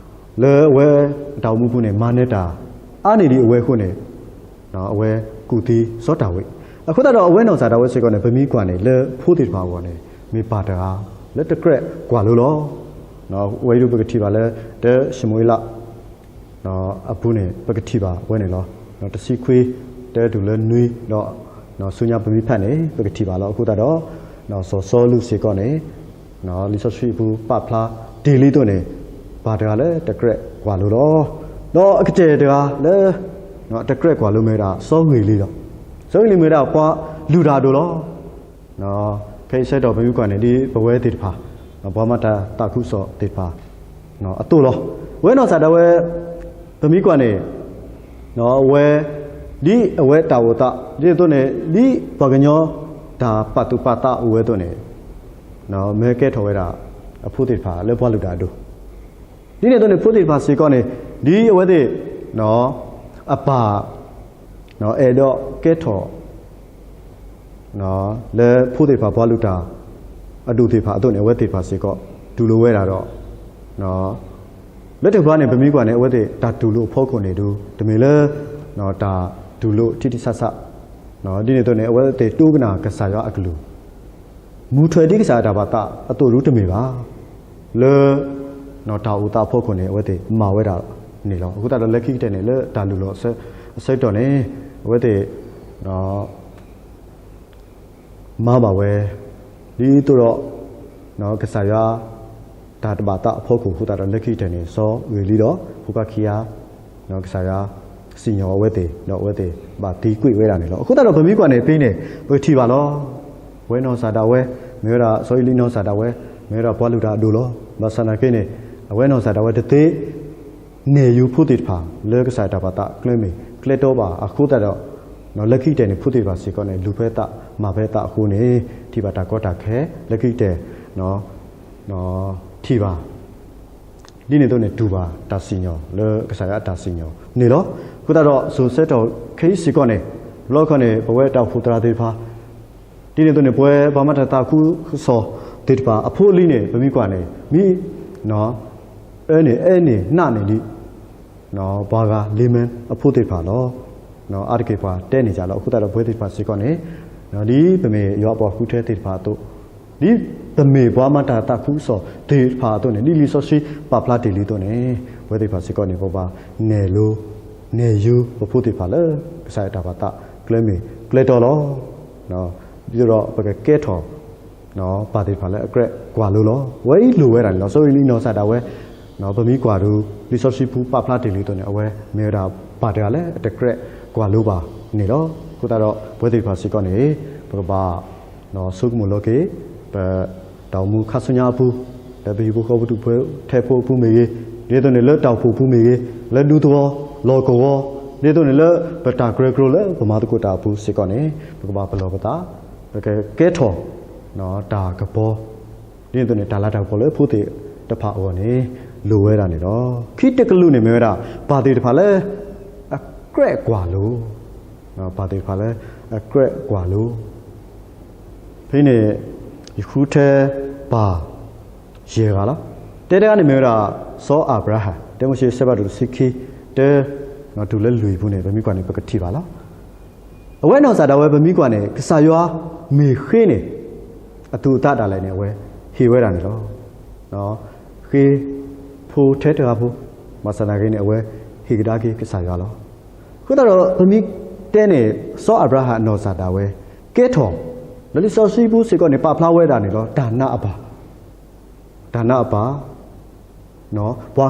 လၢအဝဲအတၢ်အိၣ်မူပူၤန့ၣ် မၤနၢၤတၢ် အါန့ၢ်ဒံးအဝဲအဃိန့ၣ် အဝဲကူၣ်သံစီၤဒၤဝံး အဃိသတးဒီးအဝဲနီၢ်ကစၢ်ဒၣ်ဝဲစ့ၢ်ကီးန့ၣ် ပမ့ၢ်ကွၢ်န့ၣ် လၢဖိသ့ၣ်တဖၣ်အဂီၢ်န့ၣ် မ့ၢ်ပၢ်တဂၤ လၢတကြၢးကွၢ်လိလီၤ. ဝဲအံၤဒုးပကထံၣ်ဘၣ်လၢ တၢၡမူၤအ့လး အပူၤန့ၣ် ပကထံၣ်ဘၣ်ဝဲန့ၣ်လီၤ. တဆံခွံ တၢတုၤလၢနွံဒီး ဆူညါပမ့ၢ်ဖးန့ၣ် ပကထံၣ်ဘၣ်လီၤ. အဃိသတးဒီး စီၤစီလူးစ့ၢ်ကီးန့ၣ် လံာ်စီဆှံအပူၤပာ်ဖျါတ့ၢ်လံအသိးန့ၣ် ပၢ်တဂၤလၢတကြၢးကွၢ်လိလီၤ. ဒီးအကတၢၢ်တဂၤလၢ တကြၢးကွၢ်လိမ့ၢ်ဝဲဒၣ် စီၤဂ့ၤလံလီၤ. စီၤဂ့ၤလံမ့ၢ်ဝဲဒၣ်ပှၤလုၢ်တၢ်အဒိၣ်လီၤ. ဖဲအံၤဆၢကတီၢ်ပမ့ၢ်ကွၢ်န့ၣ် ဒ်ပဝဲသ့ၣ်တဖၣ် ပှၤမၤတၢ်သးခုကစီၣ်သ့ၣ်တဖၣ် အသိးလီၤ. အဝဲနီၢ်ကစၢ်ဒၣ်ဝဲ ပမ့ၢ်ကွၢ်န့ၣ် အဝဲ ဒ်အဝဲတၢ်အိၣ်သး ဒ်သိးန့ၣ် ဒ်ပှၤကညီတၢ်ပာ်သူၣ်ပာ်သးအိၣ်ဝဲအသိးန့ၣ် မ့ၢ်ကဲထီၣ်ဝဲဒၣ် အဖိသ့ၣ်တဖၣ်လၢပှၤလုၢ်တၢ်အဒိၣ် ဒ်န့ၣ်အသိးန့ၣ် ဖိသ့ၣ်တဖၣ်စ့ၢ်ကီးန့ၣ် ဒ်အဝဲသ့ၣ် အပၢ် အဲၣ်ဒိးကဲထီၣ် လၢဖိသ့ၣ်တဖၣ်ပှၤလုၢ်တၢ် အဒိၣ်သ့ၣ်တဖၣ်အသိးန့ၣ် အဝဲသ့ၣ်တဖၣ်စ့ၢ်ကီး တူၢ်လိာ်ဝဲဒၣ်ဒီး လၢတကပၤန့ၣ် ပမ့ၢ်ကွၢ်န့ၣ် အဝဲသ့ၣ်တၢ်တူၢ်လိာ်အဖီခိၣ်န့ၣ်ဒုး တမ့ၢ်လၢ တၢ်တူၢ်လိာ်ထံထံဆးဆး ဒ်န့ၣ်အသိးန့ၣ် အဝဲသ့ၣ်တိကနၣ်ကစၢ်ယွၤအကလုၢ် မူထွဲဒ်ကစၢ်ယွၤတၢ်ဘၣ်သးအသိးဒုးတမ့ၢ်ဘၣ်. လၢ တၢ်အိၣ်သးအဖီခိၣ်န့ၣ် အဝဲသ့ၣ်မၤဝဲဒၣ်န့ၣ်လီၤ. အဃိသတးဒီးလၢခံကတၢၢ်န့ၣ် လၢတၢ်လုၢ်လီၢ်အဆၢကတီၢ်န့ၣ် အဝဲသ့ၣ် မၤဘၣ်ဝဲ ဒ်သိးဒီး ကစၢ်ယွၤ တၢ်တဘၣ်သးအဖီခိၣ်အဃိသတးဒီး လၢခံကတၢၢ်န့ၣ် စီၤဂ့ၤလံဒီး ဖိခွါခံဂၤ ကစၢ်ယွၤ စံၣ်ညီၣ်အဝဲသ့ၣ် ဒီးအဝဲသ့ၣ်ဘၣ်သံကွံာ်ဝဲဒၣ်န့ၣ်လီၤ. အဃိသတးဒီးပမ့ၢ်ကွၢ်န့ၣ် ဖဲအံၤန့ၣ် ပကထံၣ်ဘၣ်လီၤ. အဝဲနီၢ်ကစၢ်ဒၣ်ဝဲ မ့ၢ်ဝဲဒၣ် စီၤဂ့ၤလံနီၢ်ကစၢ်ဒၣ်ဝဲ မ့ၢ်ဝဲဒၣ်ပှၤလုၢ်တၢ်အဒိၣ်လီၤ. ဘၣ်ဆၣ်သနာ်က့န့ၣ် အဝဲနီၢ်ကစၢ်ဒၣ်ဝဲတသ့ နဲၣ်ယုၤဖိသ့ၣ်တဖၣ် လၢကစၢ်ယွၤတၢ်ဘၣ်သးကျဲမ့ၢ်ကျဲတီဘၣ်အဃိသတးဒီး လၢခံကတၢၢ်န့ၣ် ဖိသ့ၣ်တဖၣ်စ့ၢ်ကီးန့ၣ် လူၤဖဲသးမၤဖဲသးအဃိန့ၣ် ထံၣ်ဘၣ်တၢ်ကီတၢ်ခဲ လၢခံကတၢၢ် ထံၣ်ဘၣ် ဒ်န့ၣ်အသိးန့ၣ် တူၢ်ဘၣ်တၢ်စံၣ်ညီၣ် လၢကစၢ်ယွၤအတၢ်စံၣ်ညီၣ်န့ၣ်လီၤ. အဃိသတးဒီး စိၤဆၢကတီၢ်ခဲအံၤစ့ၢ်ကီးန့ၣ် လီခီန့ၣ် ပဝဲတၢ်အိၣ်ဖှိၣ်သရၣ်သ့ၣ်တဖၣ် ဒ်န့ၣ်အသိးန့ၣ် ပဝဲပှၤမၤတၢ်သးခုကစီၣ်သ့ၣ်တဖၣ်အဖိအလံၤန့ၣ် ပမ့ၢ်ကွၢ်န့ၣ် မ့ၢ် အၢန့ၢ်အဲၣ်န့ၢ်နာ်န့ၢ်ဒံး ပှၤဂၤလံမ့ၢ်အဖိသ့ၣ်တဖၣ်လီၤ. အါတက့ၢ်ပှၤတဲန့ၢ်ယၤလီၤ. အဃိသတးဒီးပဝဲသ့ၣ်တဖၣ်စ့ၢ်ကီးန့ၣ် ဒ်ပမ့ၢ်ယွၤအပှၤဃုထၢသ့ၣ်တဖၣ်အသိး ဒ်ပမ့ၢ်ပှၤမၤတၢ်သးခုကစီၣ်သ့ၣ်တဖၣ်အသိးန့ၣ် ဒ်လံာ်စီဆှံပာ်ဖျါတ့ၢ်လံအသိးန့ၣ် ပဝဲသ့ၣ်တဖၣ်စ့ၢ်ကီးန့ၣ် ပဘၣ်နဲၣ်လိ နဲၣ်ယုၤပဖိသ့ၣ်တဖၣ်လၢ ကစၢ်ယွၤတၢ်ဘၣ်သးကျဲမ့ၢ်ကျဲတီလီၤ. ဒ်သိးဒီးပကကဲထီၣ် ပၢ်သ့ၣ်တဖၣ်လၢအကြၢးကွၢ်လိလီၤ. အဝဲအံၤလိၣ်ဝဲဒၣ်န့ၣ်လီၤ. စီၤဂ့ၤလံနီၢ်ကစၢ်ဒၣ်ဝဲ ပမ့ၢ်ကွၢ်ဒုး လံာ်စီဆှံပူၤပာ်ဖျါတ့ၢ်လံအသိးန့ၣ် အဝဲမ့ၢ်ဝဲဒၣ်ပၢ်တဂၤလၢအတကြၢးကွၢ်လိဘၣ်န့ၣ်လီၤ. အဃိသတးဒီး ပဝဲသ့ၣ်တဖၣ်စ့ၢ်ကီးန့ၣ် ပကဘၣ် ဆိကမိၣ်လီၤက့ၤ ပတၢ်အိၣ်မူခါဆူညါအပူၤ လၢပဟံၣ်ဖိဃီဖိဒူၣ်ဖိထၢဖိအပူၤမ့ၢ်ဂ့ၤ, ဒ်သိးန့ၣ်လၢတၢ်အိၣ်ဖှိၣ်အပူၤမ့ၢ်ဂ့ၤ, လၢဒူသဝီလီၢ်ကဝီၤ, ဒ်သိးန့ၣ်လၢပတၢ်ကြၢးကြိးလၢပမၤသကိးတၢ်အပူၤစ့ၢ်ကီးန့ၣ် ပကဘၣ်ပလီၢ်ပသး ပကကဲထီၣ် တၢ်ကပီၤ ဒ်န့ၣ်အသိးန့ၣ် တၢ်လၤတၢ်ကပီၤလၢဖိသ့ၣ်တဖၣ်အဂီၢ်န့ၣ် လိၣ်ဝဲဒၣ်န့ၣ်လီၤ. ခံတကလုာ်န့ၣ်မ့ၢ်ဝဲဒၣ် ပၢ်သ့ၣ်တဖၣ်လၢ အကြၢးကွၢ်လိ ပၢ်သ့ၣ်တဖၣ်လၢ အကြၢးကွၢ်လိ ဖဲန့ၣ် ယဃုထၢပၢ် ယဲၢ်ဂၤလီၤ. တဲတဂၤန့ၣ်မ့ၢ်ဝဲဒၣ် စီၤအၤဘြၤဟၣ်, တၢမိၤၡ့ အဆၢဖးဒိၣ်တဆံခံ, တၢ, တုၤလၢလွံၢ်အပူၤန့ၣ် ပမ့ၢ်ကွၢ်န့ၣ် ပကထံၣ်ဘၣ်လီၤ. အဝဲနီၢ်ကစၢ်ဒၣ်ဝဲ ပမ့ၢ်ကွၢ်န့ၣ် ကစၢ်ယွၤမ့ၢ်ဃ့န့ၣ် အသူၣ်အသးဒၣ်လဲာ်န့ၣ် အဝဲဟ့ၣ်ဝဲဒၣ်န့ၣ်လီၤ. ဃ့ဖိထဲတဂၤဖိ, ဘၣ်ဆၣ်သနာ်က့န့ၣ် အဝဲဟ့ၣ်ကဒါက့ၤကစၢ်ယွၤလီၤ. အဃိသတးဒီး ပမ့ၢ်တဲန့ၣ် စီၤအၤဘြၤဟၣ်အနီၢ်ကစၢ်ဒၣ်ဝဲ ကဲထီၣ်, လၢလံာ်စီဆှံပူၤစ့ၢ်ကီးန့ၣ် ပာ်ဖျါဝဲဒၣ်န့ၣ်လီၤ တၢ်နးအပၢ် တၢ်နးအပၢ်, ပှၤ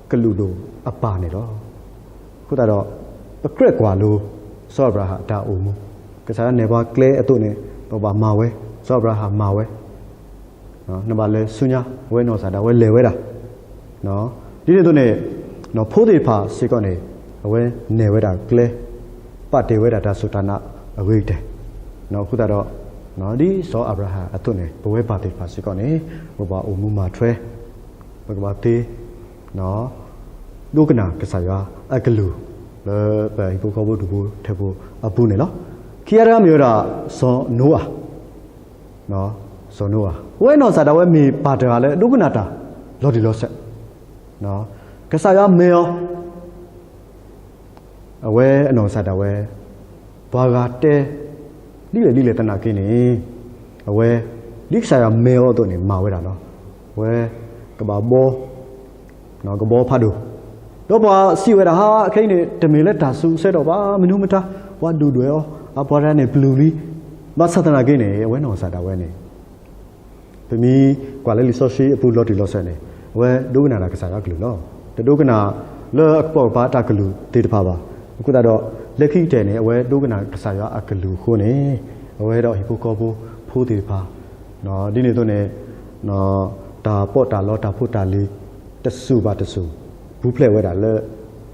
ကလုာ်ဒိၣ်အပၢ်န့ၣ်လီၤ. အဃိသတးဒီး ပကြၢးကွၢ်လိ စီၤအၤဘြၤဟၣ်အတၢ်အိၣ်မူ, ကစၢ်ယွၤနဲၣ်ပှၤကျဲအသိးန့ၣ် ပဘၣ်မၤဝဲ, စီၤအၤဘြၤဟၣ်မၤဝဲ, နဘၣ်လဲၤဆူညါ အဝဲနီၢ်ကစၢ်ဒၣ်ဝဲလဲၤဝဲဒၣ် ဒ်န့ၣ်အသိးန့ၣ် ဖိသ့ၣ်တဖၣ်စ့ၢ်ကီးန့ၣ် အဝဲနဲၣ်ဝဲဒၣ်ကျဲ, ပာ်တ့ၢ်ဝဲဒၣ်တၢ်စူၢ်တၢ်နာ်အဂ့ၤကတၢၢ်, အဃိသတးဒီး ဒ်စီၤအၤဘြၤဟၣ်အသိးန့ၣ် ပဝဲပၢ်သ့ၣ်တဖၣ်စ့ၢ်ကီးန့ၣ် ပဘၣ်အိၣ်မူမၤထွဲ, ပကဘၣ်သ့ ဒိကနၣ်ကစၢ်ယွၤအကလုၢ် လၢပဟံၣ်ဖိဃီဖိဒူၣ်ဖိထၢဖိအပူၤန့ၣ်လီၤ. ခံဂၤတဂၤမ့ၢ်ဝဲဒၣ် စီၤနိအၤ, စီၤနိအၤ အဝဲနီၢ်ကစၢ်ဒၣ်ဝဲမ့ၢ်ပၢ်တဂၤလၢအဒိကနၣ်တၢ်လီၤတံၢ်လီၤဆဲး, ကစၢ်ယွၤမဲာ်အီၤ အဝဲအနီၢ်ကစၢ်ဒၣ်ဝဲ ပှၤဂၤတဲ ဒ်လဲၣ်ဒ်လဲၣ်သနာ်က့န့ၣ် အဝဲ ဒ်ကစၢ်ယွၤမဲာ်အီၤအသိးန့ၣ် မၤဝဲဒၣ်လီၤ. အဝဲ ကဘၣ်ဘီ ကဘီဖးဒိၣ်, ဒီးပှၤစံးဝဲဒၣ် ဟါ ခဲအံၤန့ၣ် တမ့ၢ်လၢတၢ်စူးစဲးဒီးပှၤမနုၤမတၤ, ပှၤဒုၣ်ဒွဲၣ်အီၤ အပှၤတဂၤန့ၣ်ပျုၢ်လံ, ဘၣ်ဆၣ်သနာ်က့န့ၣ် အဝဲနီၢ်ကစၢ်ဒၣ်ဝဲန့ၣ် ပမ့ၢ်ကွၢ်လၢလံာ်စီဆှံအပူၤလီၤတံၢ်လီၤဆဲးန့ၣ် အဝဲဒိကနၣ်တၢ်ကစၢ်ယွၤအကလုၢ်လီၤ. တဒိကနၣ်လၢအကပိာ်ကပၤအတၢ်ကလုၢ်သ့ၣ်တဖၣ်ဘၣ်. အဃိသတးဒီး လၢခံကတၢၢ်န့ၣ် အဝဲဒိကနၣ်ကစၢ်ယွၤအကလုၢ်အဃိန့ၣ် အဝဲဒီးဟံၣ်ဖိဃီဖိဖိသ့ၣ်တဖၣ် ဒ်န့ၣ်အသိးန့ၣ် တၢ်ပီးတၢ်လီတၢ်ဖိတၢ်လံၤ တစူၢ်ဘၣ်တစူၢ် ပူၤဖျဲးဝဲဒၣ်လၢ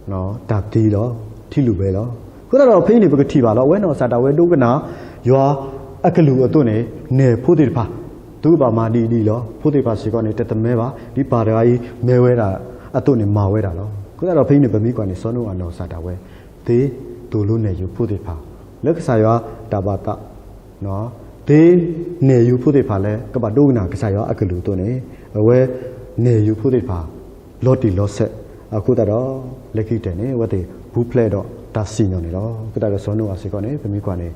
တၢ်သံလီၤ, ထံလုၢ်ဘဲလီၤ. အဃိသတးဒီးဖဲအံၤန့ၣ် ပကထံၣ်ဘၣ်လီၤ အဝဲနီၢ်ကစၢ်ဒၣ်ဝဲဒိကနၣ် ယွၤအကလုၢ်အသိးန့ၣ် နဲၣ်ဖိသ့ၣ်တဖၣ် သုကဘၣ်မၤဒ်အံၤဒ်အံၤလီၤ. ဖိသ့ၣ်တဖၣ်စ့ၢ်ကီးန့ၣ် တသမၢဘၣ်, ဒ်ပၢ်တဂၤအံၤ မၢဝဲဒၣ်အသိးန့ၣ် မၤဝဲဒၣ်လီၤ. အဃိသတးဒီးဖဲအံၤန့ၣ် ပမ့ၢ်ကွၢ်န့ၣ် စီၤနိအၤနီၢ်ကစၢ်ဒၣ်ဝဲ သ့သိၣ်လိနဲၣ်ယုာ်ဖိသ့ၣ်တဖၣ် လၢကစၢ်ယွၤတၢ်ဘၣ်သး သ့ နဲၣ်ယုာ်ဖိသ့ၣ်တဖၣ်လၢ ကဘၣ်ဒိကနၣ်ကစၢ်ယွၤအကလုၢ်အသိးန့ၣ် အဝဲ နဲၣ်ယုာ်ဖိသ့ၣ်တဖၣ် လီၤတံၢ်လီၤဆဲး အဃိသတးဒီး လၢခံကတၢၢ်န့ၣ် အဝဲသ့ၣ်ပူၤဖျဲးဒီးတၢ်စံၣ်ညီၣ်န့ၣ်လီၤ. အဃိသတးဒီးစီၤနိအၤစ့ၢ်ကီးန့ၣ် ပမ့ၢ်ကွၢ်န့ၣ်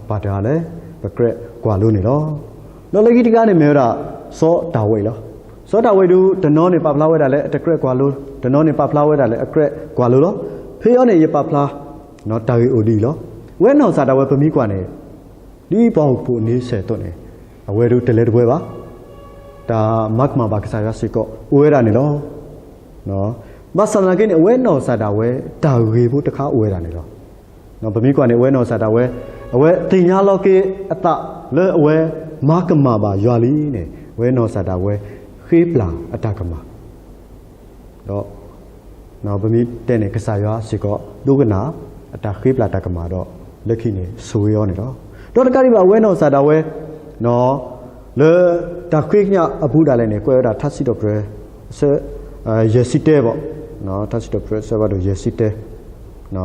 ပၢ်တဂၤလၢ ပကြၢးကွၢ်လိန့ၣ်လီၤ. ဒီးလၢခံတဂၤန့ၣ်မ့ၢ်ဝဲဒၣ် စီၤဒၤဝံးလီၤ. စီၤဒၤဝံးဒုး တနီၤန့ၣ်ပာ်ဖျါဝဲဒၣ်လၢအတကြၢးကွၢ်လိ, တနီၤန့ၣ်ပာ်ဖျါဝဲဒၣ်လၢအကြၢးကွၢ်လိလီၤ. ဖဲအံၤန့ၣ် ယပာ်ဖျါ တၢ်ဂ့ၢ်အိၣ်ဒ်အံၤလီၤ. အဝဲနီၢ်ကစၢ်ဒၣ်ဝဲပမ့ၢ်ကွၢ်န့ၣ် ဒ်ပှၤဟီၣ်ခိၣ်ဖိန့ဆၢၣ်အသိးန့ၣ် အဝဲဒုးတလၢတပှဲၤဘၣ်, တၢ်မၤကမၣ်ဘၣ်ကစၢ်ယွၤစ့ၢ်ကီးအိၣ်ဝဲဒၣ်န့ၣ်လီၤ. ဘၣ်ဆၣ်သနာ်က့န့ၣ် အဝဲနီၢ်ကစၢ်ဒၣ်ဝဲ တၢ်ဂ့ၢ်ဖိတခါအိၣ်ဝဲဒၣ်န့ၣ်လီၤ. ပမ့ၢ်ကွၢ်န့ၣ် အဝဲနီၢ်ကစၢ်ဒၣ်ဝဲ အဝဲသ့ၣ်ညါလီၤက့ၤအသးလၢအဝဲမၤကမၣ်ဘၣ်ယွၤလံန့ၣ် အဝဲနီၢ်ကစၢ်ဒၣ်ဝဲ ဃ့ပျၢ်အတၢ်ကမၣ် ဒီး ပမ့ၢ်တဲန့ၣ် ကစၢ်ယွၤစ့ၢ်ကီး ဒိကနၣ် အတၢ်ဃ့ပျၢ်တၢ်ကမၣ်ဒီး လၢခံန့ၣ် ဆိၣ်ဂ့ၤအီၤန့ၣ်လီၤ. ဒီးတကးဒံးဘၣ် အဝဲနီၢ်ကစၢ်ဒၣ်ဝဲ လၢတၢ်ဃ့ကညးအပူၤဒၣ်လဲာ်န့ၣ် ကွဲးဝဲဒၣ်ထါစံးထီၣ်ပတြၢၤ အဆၢ ယဲၢ်ဆံတၢဘၣ်, ထါစံးထီၣ်ပတြၢၤ အဆၢဖးဒိၣ် ယဲၢ်ဆံတၢ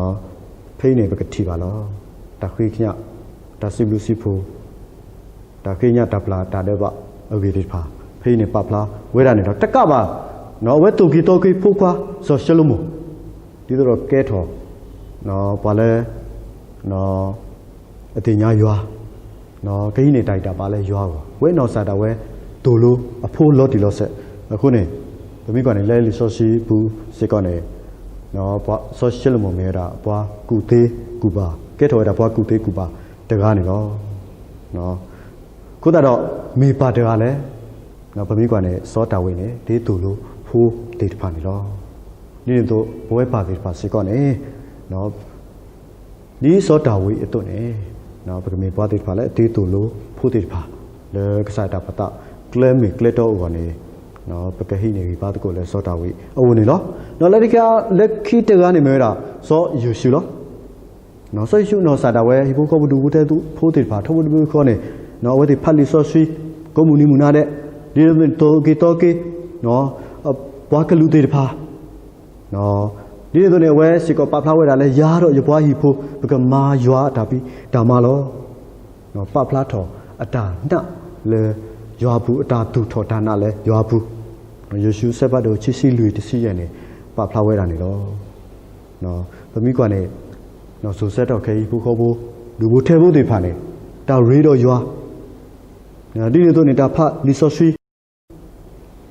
ဖဲအံၤန့ၣ် ပကထံၣ်ဘၣ်လီၤ. တၢ်ဃ့ကညး တၢ်စံးဘျုးစံးဖှိၣ် တၢ်ဃ့ကညးတၢ်ပျၢ်တၢ်ဒဲးဘးအဂ့ၢ်သ့ၣ်တဖၣ် ဖဲအံၤန့ၣ် ပာ်ဖျါဝဲဒၣ်န့ၣ်ဒီး တကးဘၣ် အဝဲသိၣ်က့ၤသီက့ၤဖိခွါ စီၤၡလိၤမိၣ် ဒ်သိးဒီးကဲထီၣ် ပှၤလၢ အသ့ၣ်ညါယွၤ ကဟံးန့ၢ်တၢ်ဂံၢ်တၢ်ဘါလၢယွၤအဂီၢ် အဝဲနီၢ်ကစၢ်ဒၣ်ဝဲသိၣ်လိအဖိလီၤတံၢ်လီၤဆဲးအဃိန့ၣ် ပမ့ၢ်ကွၢ်န့ၣ် လၢလံာ်စီဆှံပူၤစ့ၢ်ကီးန့ၣ် စီၤၡလိၤမိၣ်မ့ၢ်ဝဲဒၣ်ပှၤကူၣ်သ့ကူၣ်ဘၣ် ကဲထီၣ်ဝဲဒၣ်ပှၤကူၣ်သ့ကူၣ်ဘၣ်တဂၤန့ၣ်လီၤ. အဃိသတးဒီး မ့ၢ်ပၢ်တဂၤလဲၣ်, ပမ့ၢ်ကွၢ်န့ၣ် စီၤဒၤဝံးန့ၣ် ဒ်သိၣ်လိဖိသ့ၣ်တဖၣ်န့ၣ်လီၤ. ဒ်န့ၣ်အသိး ပဝဲပၢ်သ့ၣ်တဖၣ်စ့ၢ်ကီးန့ၣ် ဒ်စီၤဒၤဝံးအသိးန့ၣ် ပကမ့ၢ်ပှၤသ့ၣ်တဖၣ်လၢအဒ်သိၣ်လိဖိသ့ၣ်တဖၣ် လၢကစၢ်ယွၤတၢ်ပာ်သး ကျဲမ့ၢ်ကျဲတီအဂီၢ်န့ၣ် ပကဟံးန့ၢ်ဂံၢ်ဘါသကိးလၢစီၤဒၤဝံးအအိၣ်န့ၣ်လီၤ. ဒီးလၢခံတဂၤန့ၣ်မ့ၢ်ဝဲဒၣ် စီၤယိၤၡူလီၤ. စီၤယိၤၡူနီၢ်ကစၢ်ဒၣ်ဝဲ ဟံၣ်ဖိဃီဖိဒူၣ်ဖိထၢဖိသ့ၣ်တဖၣ် ထီဘိတဘိဃီန့ၣ် အဝဲသ့ၣ်ဖးလံာ်စီဆှံ ကိးမုၢ်နံၤမုၢ်နၤဒဲး ဒ်သိးသိၣ်က့ၤသီက့ၤ ပှၤကလုာ်သ့ၣ်တဖၣ် ဒ်န့ၣ်အသိးန့ၣ် အဝဲစ့ၢ်ကီးပာ်ဖျါဝဲဒၣ်လၢ ယၤဒီးယပှၤဟံၣ်ဖိ ပကမၤယွၤအတၢ်ဖံးတၢ်မၤလီၤ. ပာ်ဖျါထီၣ်အတၢ်နာ်လၢ ယွၤအပူၤအတၢ်သူၣ်ထီၣ်တၢ်နာ်လၢယွၤအပူၤ, ယိၤၡူ အဆၢဖးဒိၣ်ခံဆံလွံၢ်တဆံယဲၢ်န့ၣ် ပာ်ဖျါဝဲဒၣ်န့ၣ်လီၤ. ပမ့ၢ်ကွၢ်န့ၣ် စိၤဆၢကတီၢ်ခဲအံၤ ဟံၣ်ဖိဃီဖိ ဒူၣ်ဖိထၢဖိသ့ၣ်တဖၣ်န့ၣ် တၢ်ရ့ဒီးယွၤ ဒ်န့ၣ်အသိးန့ၣ် တၢ်ဖးလံာ်စီ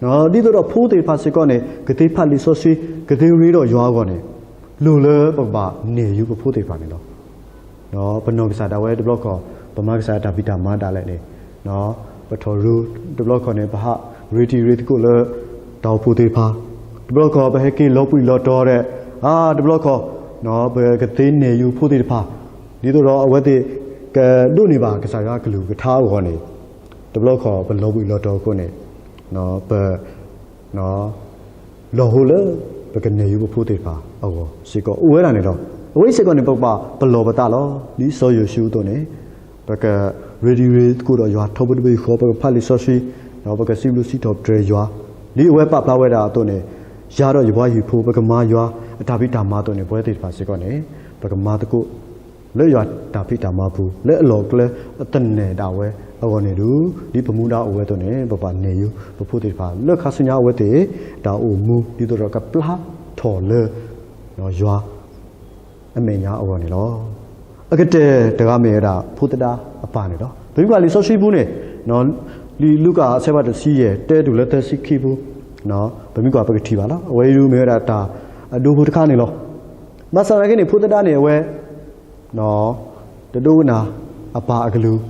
ဆှံ ဒ်သိးဒီးဖိသ့ၣ်တဖၣ်စ့ၢ်ကီးန့ၣ် ကသ့ဖးလံာ်စီဆှံ ကသ့ရ့ဒီးယွၤအဂီၢ်န့ၣ် လိၣ်လၢပကဘၣ်နဲၣ်ယူၤပဖိသ့ၣ်တဖၣ်န့ၣ်လီၤ. ပနီၢ်ကစၢ်ဒၣ်ဝဲတဘျီခီၣ် ပမၤကစၢ်တၢ်ဖံးတၢ်မၤဒၣ်လဲာ်န့ၣ် ပထီၣ်ရူ တဘျီခီၣ်န့ၣ် ပဟးရ့တံၤရ့သကိးလၢ တၢ်အိၣ်ဖှိၣ်သ့ၣ်တဖၣ်, တဘျီခီၣ် ပဟဲက့ၤလီၤဘှံးလီၤတီၤဒီး အါ တဘျီခီၣ် ပကသ့နဲၣ်ယူၤဖိသ့ၣ်တဖၣ် ဒ်သိးဒီးအဝဲသ့ၣ် ကဒိးန့ၢ်ဘၣ်ကစၢ်ယွၤကလုၢ်ကထါအဂီၢ်န့ၣ် တဘျီခီၣ် ပလီၤဘှံးလီၤတီၤအဃိန့ၣ် ပ လီၤဟိလၢ ပကနဲၣ်ယူၤပဖိသ့ၣ်တဖၣ်အဂီၢ်စ့ၢ်ကီး အိၣ်ဝဲဒၣ်န့ၣ်လီၤ. အဝဲအံၤစ့ၢ်ကီးန့ၣ် ပကဘၣ်ပလီၢ်ပသးလီၤ. ဒ်စီၤယိၤၡူအသိးန့ၣ် ပကရ့တံၤရ့သကိးဒီးယွၤထီဘိတဘ့ၣ်ဃီ ပကဖးလံာ်စီဆှံ ဒီးပကစံးဘျုးစံးထီၣ်ပတြၢၤယွၤ ဒ်အဝဲပာ်ဖျါဝဲဒၣ်အသိးန့ၣ် ယၤဒီးယပှၤဟံၣ်ဖိ ပကမၤယွၤအတၢ်ဖံးတၢ်မၤအသိးန့ၣ် ပဝဲသ့ၣ်တဖၣ်စ့ၢ်ကီးန့ၣ် ပကမၤသကိး လၢယွၤတၢ်ဖံးတၢ်မၤပူၤ လၢအလီၢ်အကျဲအသနၢၣ်ဒၣ်ဝဲအဂီၢ်န့ၣ်ဒုး ဒ်ပမူဒါအိၣ်ဝဲအသိးန့ၣ် ပဘၣ်နဲၣ်ယူၤပဖိသ့ၣ်တဖၣ် လၢခါဆူညါအဝဲသ့ၣ် တၢ်အိၣ်မူ ဒ်သိးဒီးကပျၢ်ထီၣ်လၢ ယွၤအမဲာ်ညါအဂီၢ်န့ၣ်လီၤ. အကတၢၢ်တဂၤမ့ၢ်ဝဲဒၣ် ဖိသဒါအပၢ်န့ၣ်လီၤ. ပမ့ၢ်ကွၢ်လံာ်စီဆှံပူၤန့ၣ် လံာ်လူၤကၣ်အဆၢဖးဒိၣ်တဆံယဲၢ် တၢတုၤလၢသၢဆံခံပူၤ ပမ့ၢ်ကွၢ်ပကထံၣ်ဘၣ်လီၤ. အဝဲအံၤဒုးမ့ၢ်ဝဲဒၣ်တၢ်အဒိဖိတခါန့ၣ်လီၤ. ဘၣ်ဆၣ်သနာ်က့န့ၣ် ဖိသဒါန့ၣ် အဝဲ တဒိကနၣ်အပၢ်အကလုၢ်,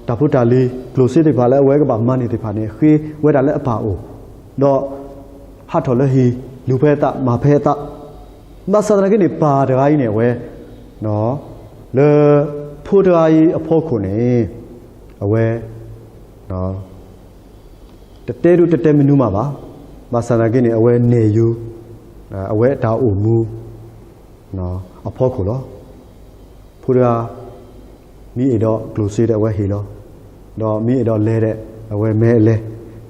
တၢ်ဖိတၢ်လံၤကျိၣ်စ့သ့ၣ်တဖၣ်လၢအဝဲကဘၣ်မၤန့ၢ်သ့ၣ်တဖၣ်န့ၣ် ဃ့ဝဲဒၣ်လၢအပၢ်အအိၣ်, ဒီး ဟးထီၣ်လၢဟံၣ် လူၤဖဲအသး မၤဖဲအသး, ဘၣ်ဆၣ်သနာ်က့န့ၣ် ပၢ်တဂၤအံၤန့ၣ် အဝဲ လၢ ဖိတဂၤအံၤအဖီခိၣ်န့ၣ် အဝဲ တတဲဒိတတဲမနုၤမးဘၣ်, ဘၣ်ဆၣ်သနာ်က့န့ၣ် အဝဲနဲၣ်ယူၤ အဝဲအတၢ်အိၣ်မူ အဖီခိၣ်လီၤ. ဖိတဂၤ မ့ၢ်အဲၣ်ဒိးကျိၣ်စ့ဒီးအဝဲဟ့ၣ်လီၤ, ဒီးမ့ၢ်အဲၣ်ဒိးလဲၤဒီး အဝဲမ့ၢ်အလဲၤ,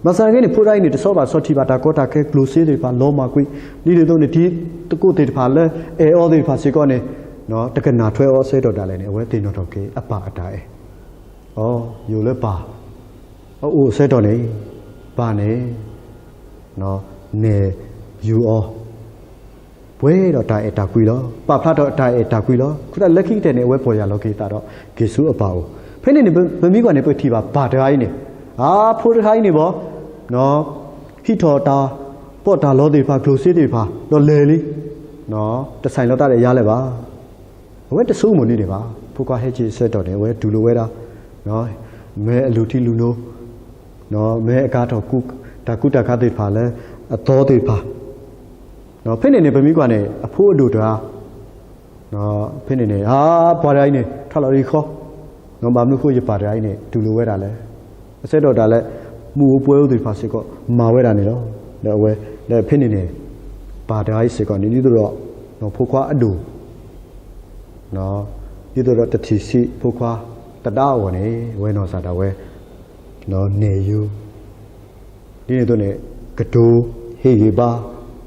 ဘၣ်ဆၣ်သနာ်က့န့ၣ် ဖိတဂၤအံၤန့ၣ် တဆီဘၣ်ဆီထံၣ်ဘၣ်တၢ်ကီတၢ်ခဲ ကျိၣ်စ့သ့ၣ်တဖၣ် လီၤမၢ်ကွံာ်, ဒ်န့ၣ်အသိးန့ၣ် တံၤသကိးသ့ၣ်တဖၣ်လၢအဲၣ်အီၤသ့ၣ်တဖၣ်စ့ၢ်ကီးန့ၣ် တကနၣ်ထွဲအီၤအဆၢကတီၢ်ဒၣ်လဲာ်န့ၣ် အဝဲသ့ၣ်နီၣ်ထီၣ်က့ၤအပၢ်အတၢ်အဲၣ်, အိ ယိၤလၢပၢ် အအိၣ်အဆၢကတီၢ်န့ၣ် ပၢ်န့ၣ် နဲၣ်ယူၤအီၤ ပှဲၤဒီးတၢ်အဲၣ်တၢ်ကွံလီၤ. ပာ်ဖျါထီၣ်တၢ်အဲၣ်တၢ်ကွံလီၤ. အဃိသတးလၢခံကတၢၢ်န့ၣ် အဝဲပီၢ်ယၢ်လီၤက့ၤအသးဒီးက့ၤဆူအပၢ်အအိၣ်, ဖဲန့ၣ်န့ၣ် ပမ့ၢ်ကွၢ်န့ၣ် ပကထံၣ်ဘၣ်ပၢ်တဂၤအံၤန့ၣ် အါ ဖိတဂၤအံၤန့ၣ်ဘၣ် ဟံးထီၣ်တၢ်ပီးတၢ်လီသ့ၣ်တဖၣ် ကျိၣ်စ့သ့ၣ်တဖၣ် ဒီးလဲၤလံ, တဆဲးလီၤသးဒီးယၤလၢၤဘၣ်. အဝဲတဆိကမိၣ်န့ၢ်ဒံးဘၣ်. ဖိခွါဟဲက့ၤအဆၢကတီၢ်န့ၣ် အဝဲတူၢ်လိာ်ဝဲဒၣ် မ့ၢ်အလူၤထံလူၤနိ, မ့ၢ်အကါထီၣ် တၢ်ကူတၢ်ကၤသ့ၣ်တဖၣ်လၢအသီသ့ၣ်တဖၣ်, ဖဲန့ၣ်န့ၣ် ပမ့ၢ်ကွၢ်န့ၣ် အဖိအဒိၣ်တဂၤ ဖဲန့ၣ်န့ၣ် အါ ပၢ်တဂၤအံၤန့ၣ် ထီၣ်လီၤရံၣ်ဃီ, ဘၣ်မနုၤဃိ ယပၢ်တဂၤအံၤန့ၣ် တူၢ်လိာ်ဝဲဒၣ်လဲၣ်. အဆၢကတီၢ်ဒၣ်လဲာ် မုၢ်အိၣ်ပှဲၤအိၣ်သ့ၣ်တဖၣ်စ့ၢ်ကီး မၤဝဲဒၣ်န့ၣ်လီၤ. ဒီးအဝဲ ဒီးဖဲန့ၣ်န့ၣ် ပၢ်တဂၤအံၤစ့ၢ်ကီးန့ၣ် ဒ်သိးဒီး ဖိခွါအဒိၣ် ဒ်သိးဒီးတထံၣ်ဆံးဖိခွါသဒါအဂီၢ်န့ၣ် အဝဲနီၢ်ကစၢ်ဒၣ်ဝဲ နဲၣ်ယူၤ ဒ်န့ၣ်အသိးန့ၣ် ကတိၤဟ့ၣ်ဂံၢ်ဘါ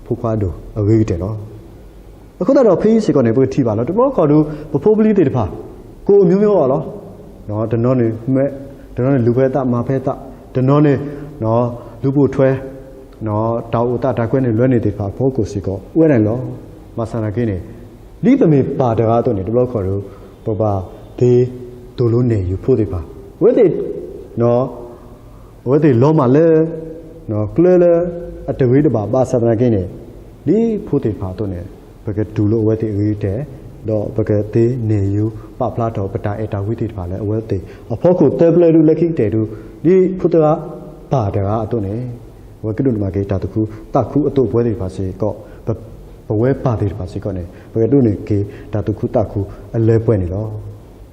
ဖိခွါအဒိၣ်အဂ့ၤကတၢၢ်လီၤ. အဃိသတးဒီးဖဲအံၤစ့ၢ်ကီးန့ၣ် ပကထံၣ်ဘၣ်လီၤ. တဘျီခီၣ်ဒုး ပဖိပလံၤသ့ၣ်တဖၣ် ကိးအမျိုးမျိုးအီၤလီၤ. တနီၤန့ၣ် တနီၤန့ၣ်လူၤဖဲအသးမၤဖဲအသး, တနီၤန့ၣ် လူၤပိာ်ထွဲ တၢ်အိၣ်သးတၢ်ကွဲန့ၣ် လွဲန့ၢ်သ့ၣ်တဖၣ်အဖီခိၣ်စ့ၢ်ကီး အိၣ်ဝဲဒၣ်န့ၣ်လီၤ. ဘၣ်ဆၣ်သနာ်က့န့ၣ် ဒ်ပမ့ၢ်ပၢ်တဂၤအသိးန့ၣ် တဘျီခီၣ်ဒုး ပဘၣ်သ့သိၣ်လိနဲၣ်ယူၤဖိသ့ၣ်တဖၣ် အဝဲသ့ၣ် အဝဲသ့ၣ်လီၤမၢ်လၢ ကျဲလၢအတဂ့ၤတဘၣ် ဘၣ်ဆၣ်သနာ်က့န့ၣ် ဒ်ဖိသ့ၣ်တဖၣ်အသိးန့ၣ် ပကတူၢ်လိာ်အဝဲသ့ၣ်အဂ့ၤကတၢၢ် ဒီးပကသ့နဲၣ်ယူၤပာ်ဖျါထီၣ်ပတၢ်အဲၣ်တၢ်ကွံသ့ၣ်တဖၣ်လၢအဝဲသ့ၣ်အဖီခိၣ်သၢပျၢၤဒုး လၢခံကတၢၢ်ဒုး ဒ်ဖိသဒါပၢ်တဂၤအသိးန့ၣ် အဝဲကဒိးန့ၢ်ဘၣ်က့ၤတၢ်သူၣ်ခုသးခုအသိးပဝဲသ့ၣ်တဖၣ်စ့ၢ်ကီး ပဝဲပၢ်သ့ၣ်တဖၣ်စ့ၢ်ကီးန့ၣ် ပကဒိးန့ၢ်က့ၤတၢ်သူၣ်ခုသးခုအလၢပှဲၤန့ၣ်လီၤ.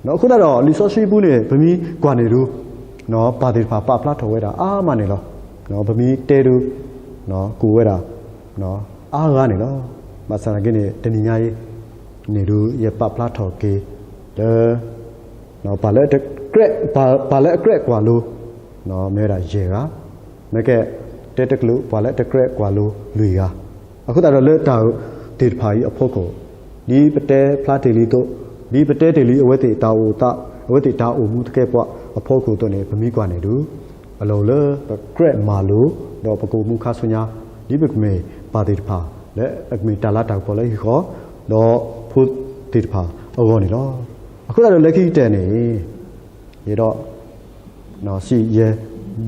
အဃိသတးဒီး လံာ်စီဆှံပူၤန့ၣ် ပမ့ၢ်ကွၢ်န့ၣ်ဒုး ပၢ်သ့ၣ်တဖၣ်ပာ်ဖျါထီၣ်ဝဲဒၣ်အါမးန့ၣ်လီၤ. ပမ့ၢ်တဲဒုး ကိးဝဲဒၣ် အါဂၤန့ၣ်လီၤ. ဘၣ်ဆၣ်သနာ်က့န့ၣ် တနံၤညါအံၤန့ၣ်ဒုး ယပာ်ဖျါထီၣ်က့ၤ လၢ ပှၤလၢအကြၢး ပှၤလၢအကြၢးကွၢ်လိ မ့ၢ်ဝဲဒၣ်ယဲၢ်ဂၤ, မ့ၢ်ကဲ တဲတကလုာ် ပှၤလၢအတကြၢးကွၢ်လိလွံၢ်ဂၤ, အဃိသတးဒီးလၢတၢ်သ့ၣ်တဖၣ်အံၤအဖီခိၣ် ဒ်ပတဲဖျါတ့ၢ်လံအသိး, ဒ်ပတဲတ့ၢ်လံအဝဲသ့ၣ်တၢ်အိၣ်သး အဝဲသ့ၣ်တၢ်အိၣ်မူသကဲးပဝးအဖီခိၣ်အသိးန့ၣ် ပမ့ၢ်ကွၢ်န့ၣ်ဒုး အလီၢ်လၢပကြၢးမၤလိာ် ဒီးပကအိၣ်မူခါဆူညါ ဒ်ပကမ့ၢ်ပၢ်သ့ၣ်တဖၣ် လၢအကမ့ၢ်တၢ်လၤတၢ်ကပီၤလၢဟံၣ်ဃီ ဒီးဖိသ့ၣ်တဖၣ်အဂီၢ်န့ၣ်လီၤ. အဃိသတးဒီးလၢခံကတၢၢ်န့ၣ် ယအဲၣ်ဒိး စံးယဲဒ်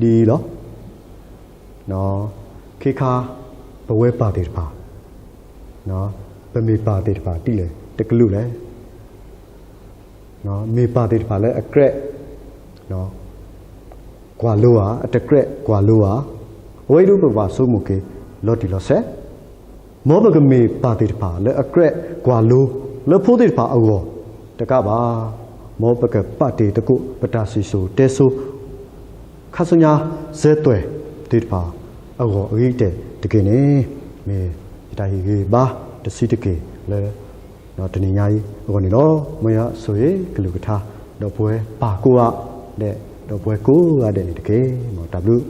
အံၤလီၤ. ခ့ခါ ပဝဲပၢ်သ့ၣ်တဖၣ် ပမ့ၢ်ပၢ်သ့ၣ်တဖၣ်ဒ်လဲၣ်တကလုာ်လဲၣ်. မ့ၢ်ပၢ်သ့ၣ်တဖၣ်လၢအကြၢး ကွၢ်လိဧါ, အတကြၢးကွၢ်လိဧါ, အဝဲအံၤဒုးပကဘၣ်ဆိကမိၣ်က့ၤ လီၤတံၢ်လီၤဆဲး, မ်ပကမ့ၢ်ပၢ်သ့ၣ်တဖၣ်လၢအကြၢးကွၢ်လိ လၢဖိသ့ၣ်တဖၣ်အဂီၢ်တကးဘၣ်, မ်ပကပာ်တ့ၢ်သကိးပတၢ်စံၣ်စိၤတဲစိၤ ခါဆူညါစဲသွဲၣ်သ့ၣ်တဖၣ်အဂီၢ်အဂ့ၤကတၢၢ်တက့ၢ်န့ၣ်, မ့ၢ်ယတၢ်ဟ့ၣ်ဂံၢ်ဘါတဆံးတက့ၢ်လၢ တနံၤညါအံၤအဂီၢ်န့ၣ်လီၤ. မ်ယွၤဆိၣ်ဂ့ၤကလုၢ်ကထါ ဒီးပဝဲပၢ်ကိးဂၤဒဲး, ဒီးပဝဲကိးဂၤဒဲးန့ၣ်တက့ၢ်. မ်တၢ်ဘျုး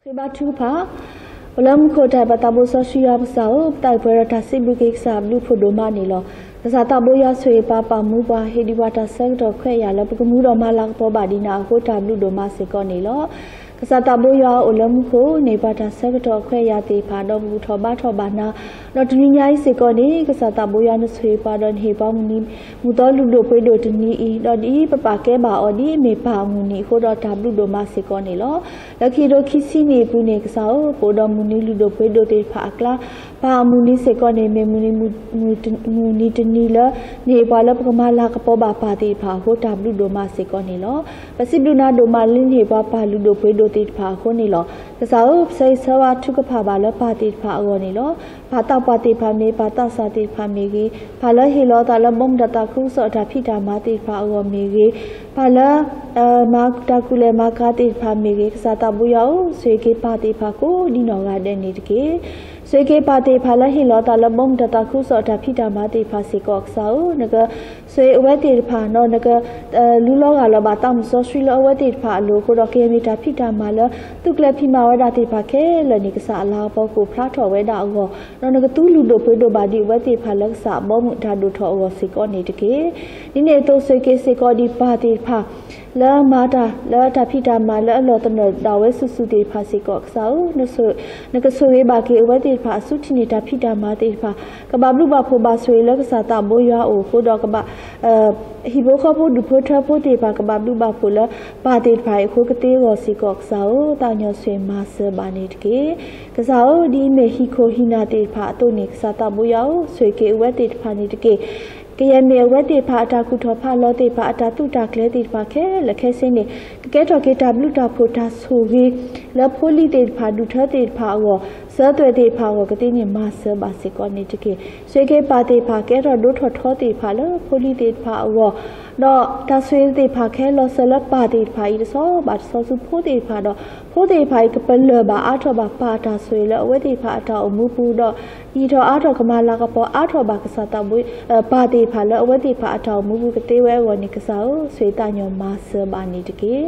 ဃ့ဘါထုကဖၣ်, ပလၢမူခိၣ်တၢ်အဲၣ်ပသးဘိစီဆှံယွၤပကစၢ်ဧၢ, ပသးအုးပှဲၤဒီးတၢ်စံးဘျုးက့ၤကစၢ်ဘျုးဖှိၣ်ဒိၣ်မးန့ၣ်လီၤ. ကစၢ်သးဘိယွၤဆိၣ်ဂ့ၤပှၤပာ်မူပှၤ ဟ့ၣ်ဒံးပှၤတၢ်ဆၢကတီၢ်ခွဲးယာ်လၢပကမူဒီးမၤလၤကပီၤဘၣ်ဒံးနၤအဃိ တၢ်ဘျုးဒိၣ်မးစ့ၢ်ကီးန့ၣ်လီၤ. ကစၢ်သးဘိယွၤအိၣ်လၢမူခိၣ်န့ၣ် ပှၤတၢ်ဆၢကတီၢ်အခွဲးအယာ်သ့ၣ်တဖၣ် ဒီးပဘူၣ်ထီၣ်ဘါထီၣ်ဘၣ်နၤ, ဒီးတနံၤညါအံၤစ့ၢ်ကီးန့ၣ် ကစၢ်သးဘိယွၤနဆိၣ်ဂ့ၤပှၤဒီးနဟ့ၣ်ပှၤမုၢ်နံၤ မုၢ်သီလုၢ်ဒိၣ်ပှ့ၤဒိၣ်တနံၤအံၤ, ဒီးဒ်အံၤပပာ်ကဲဘၣ်အီၤဒ်အမ့ၢ်ပၢ်အမုၢ်နံၤအဃိဒီးတၢ်ဘျုးဒိၣ်မးစ့ၢ်ကီးန့ၣ်လီၤ. လၢခံကထိခံဆံနံၣ်အပူၤန့ၣ် ကစၢ်ဧၢ, ပအိၣ်ဒီးမုၢ်နံၤလုၢ်ဒိၣ်ပှ့ၤဒိၣ်သ့ၣ်တဖၣ်အကျါ ပၢ်အမုၢ်နံၤစ့ၢ်ကီးန့ၣ် မ့ၢ်မုၢ်နံၤ မုၢ်နံၤတနံၤလၢ နဟ့ၣ်ပှၤလၢပကမၤလၤကပီၤဘၣ်ပၢ်သ့ၣ်တဖၣ်အဃိ တၢ်ဘျုးဒိၣ်မးစ့ၢ်ကီးန့ၣ်လီၤ. ပစံးဘျုးနၤဒိၣ်မးလၢနဟ့ၣ်ပှၤပၢ်လုၢ်ဒိၣ်ပှ့ၤဒိၣ်သ့ၣ်တဖၣ်အဃိန့ၣ်လီၤ. ကစၢ်ဧၢ, ပဆၢဂ့ၤဆၢဝါထုကဖၣ်ဘၣ်လၢပၢ်သ့ၣ်တဖၣ်အဂီၢ်န့ၣ်လီၤ. ပၢ်သးပှၢ်သ့ၣ်တဖၣ်မ့ၢ်ဂ့ၤ, ပၢ်သးစၢ်သ့ၣ်တဖၣ်မ့ၢ်ဂ့ၤ, ပၢ်လၢဟ့ၣ်လီၤသးလၢဘီမုၢ်တၢ်သးခုကစီၣ်တၢ်ဖံးတၢ်မၤသ့ၣ်တဖၣ်အဂီၢ်မ့ၢ်ဂ့ၤ, ပၢ်လၢ မၤတၢ်ကူၣ်လဲၤမၤကၤသ့ၣ်တဖၣ်မ့ၢ်ဂ့ၤ, ကစၢ်သးဘိယွၤဧၢ, ဆိၣ်ဂ့ၤက့ၤပၢ်သ့ၣ်တဖၣ်ကိးဒ်နီၢ်ဂၤဒဲးန့ၣ်တက့ၢ်. ဆိၣ်ဂ့ၤက့ၤပၢ်သ့ၣ်တဖၣ်လၢဟ့ၣ်လီၤသးလၢဘီမုၢ်တၢ်သးခုကစီၣ်တၢ်ဖံးတၢ်မၤသ့ၣ်တဖၣ်စ့ၢ်ကီး ကစၢ်ဧၢ, နကဆိၣ်ဂ့ၤအဝဲသ့ၣ်တဖၣ်, နက လူလီၤဂၢ်လီၤဘၣ်သးမုၢ်စီဆှံလၢအဝဲသ့ၣ်တဖၣ်အလိၤအဃိဒီး ကယဲၢ်မ့ၢ်တၢ်ဖံးတၢ်မၤလၢ သုးကျဲၤဖံးမၤဝဲဒၣ်သ့ၣ်တဖၣ်ခဲလၢာ်န့ၣ် ကစၢ်အလၤကပီၤကအိၣ်ဖျါထီၣ်ဝဲဒၣ်အဂီၢ်, ဒီးနကသူလုၢ်ဒိၣ်ပှ့ၤဒိၣ်ဘၣ်ဒံးအဝဲသ့ၣ်တဖၣ်လၢကစၢ်အဘီမုၢ်တၢ်ဒိၣ်ထီၣ်အဂီၢ်စ့ၢ်ကီးန့ၣ်တက့ၢ်. ဒ်န့ၣ်အသိး ဆိၣ်ဂ့ၤက့ၤစ့ၢ်ကီးဒံးပၢ်သ့ၣ်တဖၣ် လၢမၤတၢ်လၢတၢ်ဖံးတၢ်မၤလၢအလီၢ်သနၢၣ်ဒၣ်ဝဲစုာ်စုာ်သ့ၣ်တဖၣ်စ့ၢ်ကီး ကစၢ်ဧၢ, နကဆိၣ်ဂ့ၤဘၣ်က့ၤအဝဲသ့ၣ်တဖၣ်အစုထံၣ်န့ၢ်တၢ်ဖံးတၢ်မၤသ့ၣ်တဖၣ်, ကဘၣ်ဘျုးဘၣ်ဖှိၣ်ဘၣ်ဆိၣ်ဂ့ၤလၢကစၢ်သးဘိယွၤအအိၣ်အဃိဒီး ကဘၣ် ဟံၣ်ဖိဃီဖိဒူၣ်ဖိထၢဖိသ့ၣ်တဖၣ် ကဘၣ်ဘျုးဘၣ်ဖှိၣ်လၢ ပၢ်သ့ၣ်တဖၣ်အံၤအဃိကသ့အဂီၢ်စ့ၢ်ကီး ကစၢ်ဧၢ, သးကညီၤဆိၣ်ဂ့ၤမၤစၢၤဘၣ်န့ၣ်တက့ၢ်. ကစၢ်ဧၢ, ဒ်အံၤမ့ၢ်ဟံၣ်ခိၣ်ဟံၣ်နၢ်သ့ၣ်တဖၣ်အသိးန့ၣ် ကစၢ်သးဘိယွၤဧၢ, ဆိၣ်ဂ့ၤက့ၤအဝဲသ့ၣ်တဖၣ်န့ၣ်တက့ၢ်. ကယဲၢ်မ့ၢ်အဝဲသ့ၣ်တဖၣ်အတၢ်ကူၣ်ထီၣ်ဖးလီၤသ့ၣ်တဖၣ် အတၢ်သူၣ်တၢ်ကျဲၤသ့ၣ်တဖၣ်ခဲလၢာ်ခဲဆ့န့ၣ် ကကဲထီၣ်က့ၤတၢ်ဘျုးတၢ်ဖှိၣ်တၢ်ဆိၣ်ဂ့ၤ လၢဖိလံၤသ့ၣ်တဖၣ် ဒူၣ်ထၢသ့ၣ်တဖၣ်အဂီၢ် စၢၤသွဲၣ်သ့ၣ်တဖၣ်အဂီၢ် ကသ့န့ၣ် မၤစၢၤဘၣ်စ့ၢ်ကီးန့ၣ်တက့ၢ်. ဆိၣ်ဂ့ၤက့ၤပၢ်သ့ၣ်တဖၣ် ကဲထီၣ်ဒိၣ်ထီၣ်ထီသ့ၣ်တဖၣ်လၢဖိလံၤသ့ၣ်တဖၣ်အဂီၢ် ဒီးတၢ်ဆိၣ်ဂ့ၤသ့ၣ်တဖၣ်ခဲလီၤစၢၤလၢပၢ်သ့ၣ်တဖၣ်အံၤ တဆီဘၣ်တဆီဆူဖိသ့ၣ်တဖၣ်ဒီး ဖိသ့ၣ်တဖၣ်အံၤ ကပလၢၢ်ဘၣ်အါထီၣ်ဘၣ်ပၢ်အတၢ်ဆိၣ်ဂ့ၤလၢအဝဲသ့ၣ်တဖၣ်အတၢ်အိၣ်မူပူၤဒီး ယံာ်ထီၣ်အါထီၣ်ကမၤလၤကပီၤအါထီၣ်ဘၣ်ကစၢ်သးဘိ ပၢ်သ့ၣ်တဖၣ်လၢအဝဲသ့ၣ်တဖၣ်အတၢ်အိၣ်မူပူၤ ကသ့ဝဲအဂီၢ်န့ၣ် ကစၢ်ဧၢ, ဆိၣ်ဂ့ၤသးကညီၤမၤစၢၤဘၣ်န့ၣ်တက့ၢ်.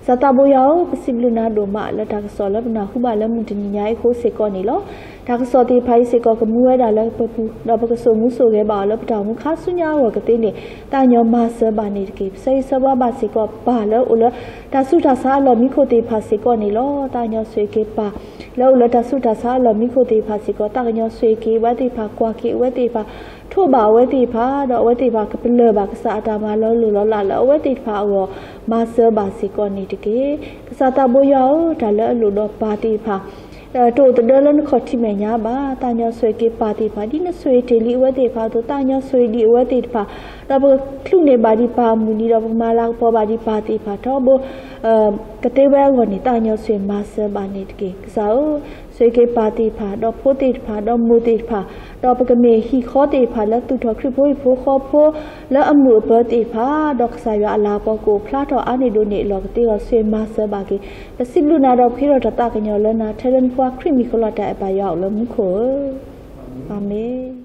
ကစၢ်သးဘိယွၤဧၢ, ပစံးဘျုးနၤဒိၣ်မးလၢတၢ်ကစီၣ်လၢပနၢ်ဟူဘၣ်လၢမုၢ်တနံၤညါအံၤအဃိစ့ၢ်ကီးန့ၣ်လီၤ. တၢ်ကစီၣ်သ့ၣ်တဖၣ်အံၤစ့ၢ်ကီး ကမူဝဲဒၣ်လၢပပူၤ ဒီးပကစိာ်မူစိာ်ဂဲၤဘၣ်အီၤလၢပတၢ်အိၣ်မူခါဆူညါအဂီၢ်ကသ့န့ၣ် သးကညီၤမၤစၢၤဘၣ်န့ၣ်တက့ၢ်. ပဆၢဂ့ၤဆၢဝါဘၣ်စ့ၢ်ကီး ပၢ်လၢအအိၣ်လၢ တၢ်ဆူးတၢ်ဆါအလီၢ်မံခိၣ်သ့ၣ်တဖၣ်စ့ၢ်ကီးန့ၣ်လီၤ. သးကညီၤဆိၣ်ဂ့ၤက့ၤပၢ် လၢအအိၣ်လၢတၢ်ဆူးတၢ်ဆါအလီၢ်မံခိၣ်သ့ၣ်တဖၣ်စ့ၢ်ကီး သးကညီၤဆိၣ်ဂ့ၤက့ၤအဝဲသ့ၣ်တဖၣ် ကွၢ်က့ၤအဝဲသ့ၣ်တဖၣ် ထိးဘၣ်အဝဲသ့ၣ်တဖၣ် ဒီးအဝဲသ့ၣ်တဖၣ် ကပလၢၢ်ဘၣ်ကစၢ်အတၢ်မၤလီၤလိၢ်လီၤလးလၢအဝဲသ့ၣ်တဖၣ်အဂီၢ် မၤစၢၤဘၣ်စ့ၢ်ကီးန့ၣ်တက့ၢ်. ကစၢ်သးဘိယွၤဧၢ, တၢ်လၢအလိၣ်ဒီးပၢ်သ့ၣ်တဖၣ် တအိၣ်သဒၢလၢနခီၣ်ထံးမဲာ်ညါဘၣ်. သးကညီၤဆိၣ်ဂ့ၤက့ၤပၢ်သ့ၣ်တဖၣ် ဒ်နဆိၣ်ဂ့ၤတ့ၢ်လံအဝဲသ့ၣ်တဖၣ်အသိး သးကညီၤဆိၣ်ဂ့ၤဒံးအဝဲသ့ၣ်တဖၣ် ဒီးပကချုးန့ၢ်ဘၣ်ဒံးပၢ်အမုၢ်နံၤ ဒီးပကမၤလၤကပီၤဘၣ်ဒံးပၢ်သ့ၣ်တဖၣ်ထီဘိ ကသ့ဝဲအဂီၢ်န့ၣ် သးကညီၤဆိၣ်ဂ့ၤမၤစၢၤဘၣ်န့ၣ်တက့ၢ်. ကစၢ်ဧၢ, ဆိၣ်ဂ့ၤက့ၤပၢ်သ့ၣ်တဖၣ် ဒီးဖိသ့ၣ်တဖၣ် ဒီးမိၢ်သ့ၣ်တဖၣ် ဒီးပကမ့ၢ်ဟံၣ်ဃီသ့ၣ်တဖၣ်လၢသူၣ်ထီၣ်ခရံာ်ဖိဟံၣ်ဖိဃီဖိ လၢအမုာ်အပၢၤသ့ၣ်တဖၣ် ဒီးကစၢ်ယွၤအလၤကပီၤကအိၣ်ဖျါထီၣ်အါန့ၢ်ဒိၣ်န့ၢ်အလီၢ်ကသ့အဂီၢ် ဆိၣ်ဂ့ၤမၤစၢၤဘၣ်က့ၤ. ပစံးဘျုးနၤဒီးပဃ့ထီၣ်တၢ်သးကညီၤလၢနၤ ထဲလၢနဖိခွါခရံာ်မံၤဃိလီၤ တၢ်အဲၣ်ပၢ်ယွၤအိၣ်လၢမူခိၣ်ဧၢ, အၤမ့ၣ်.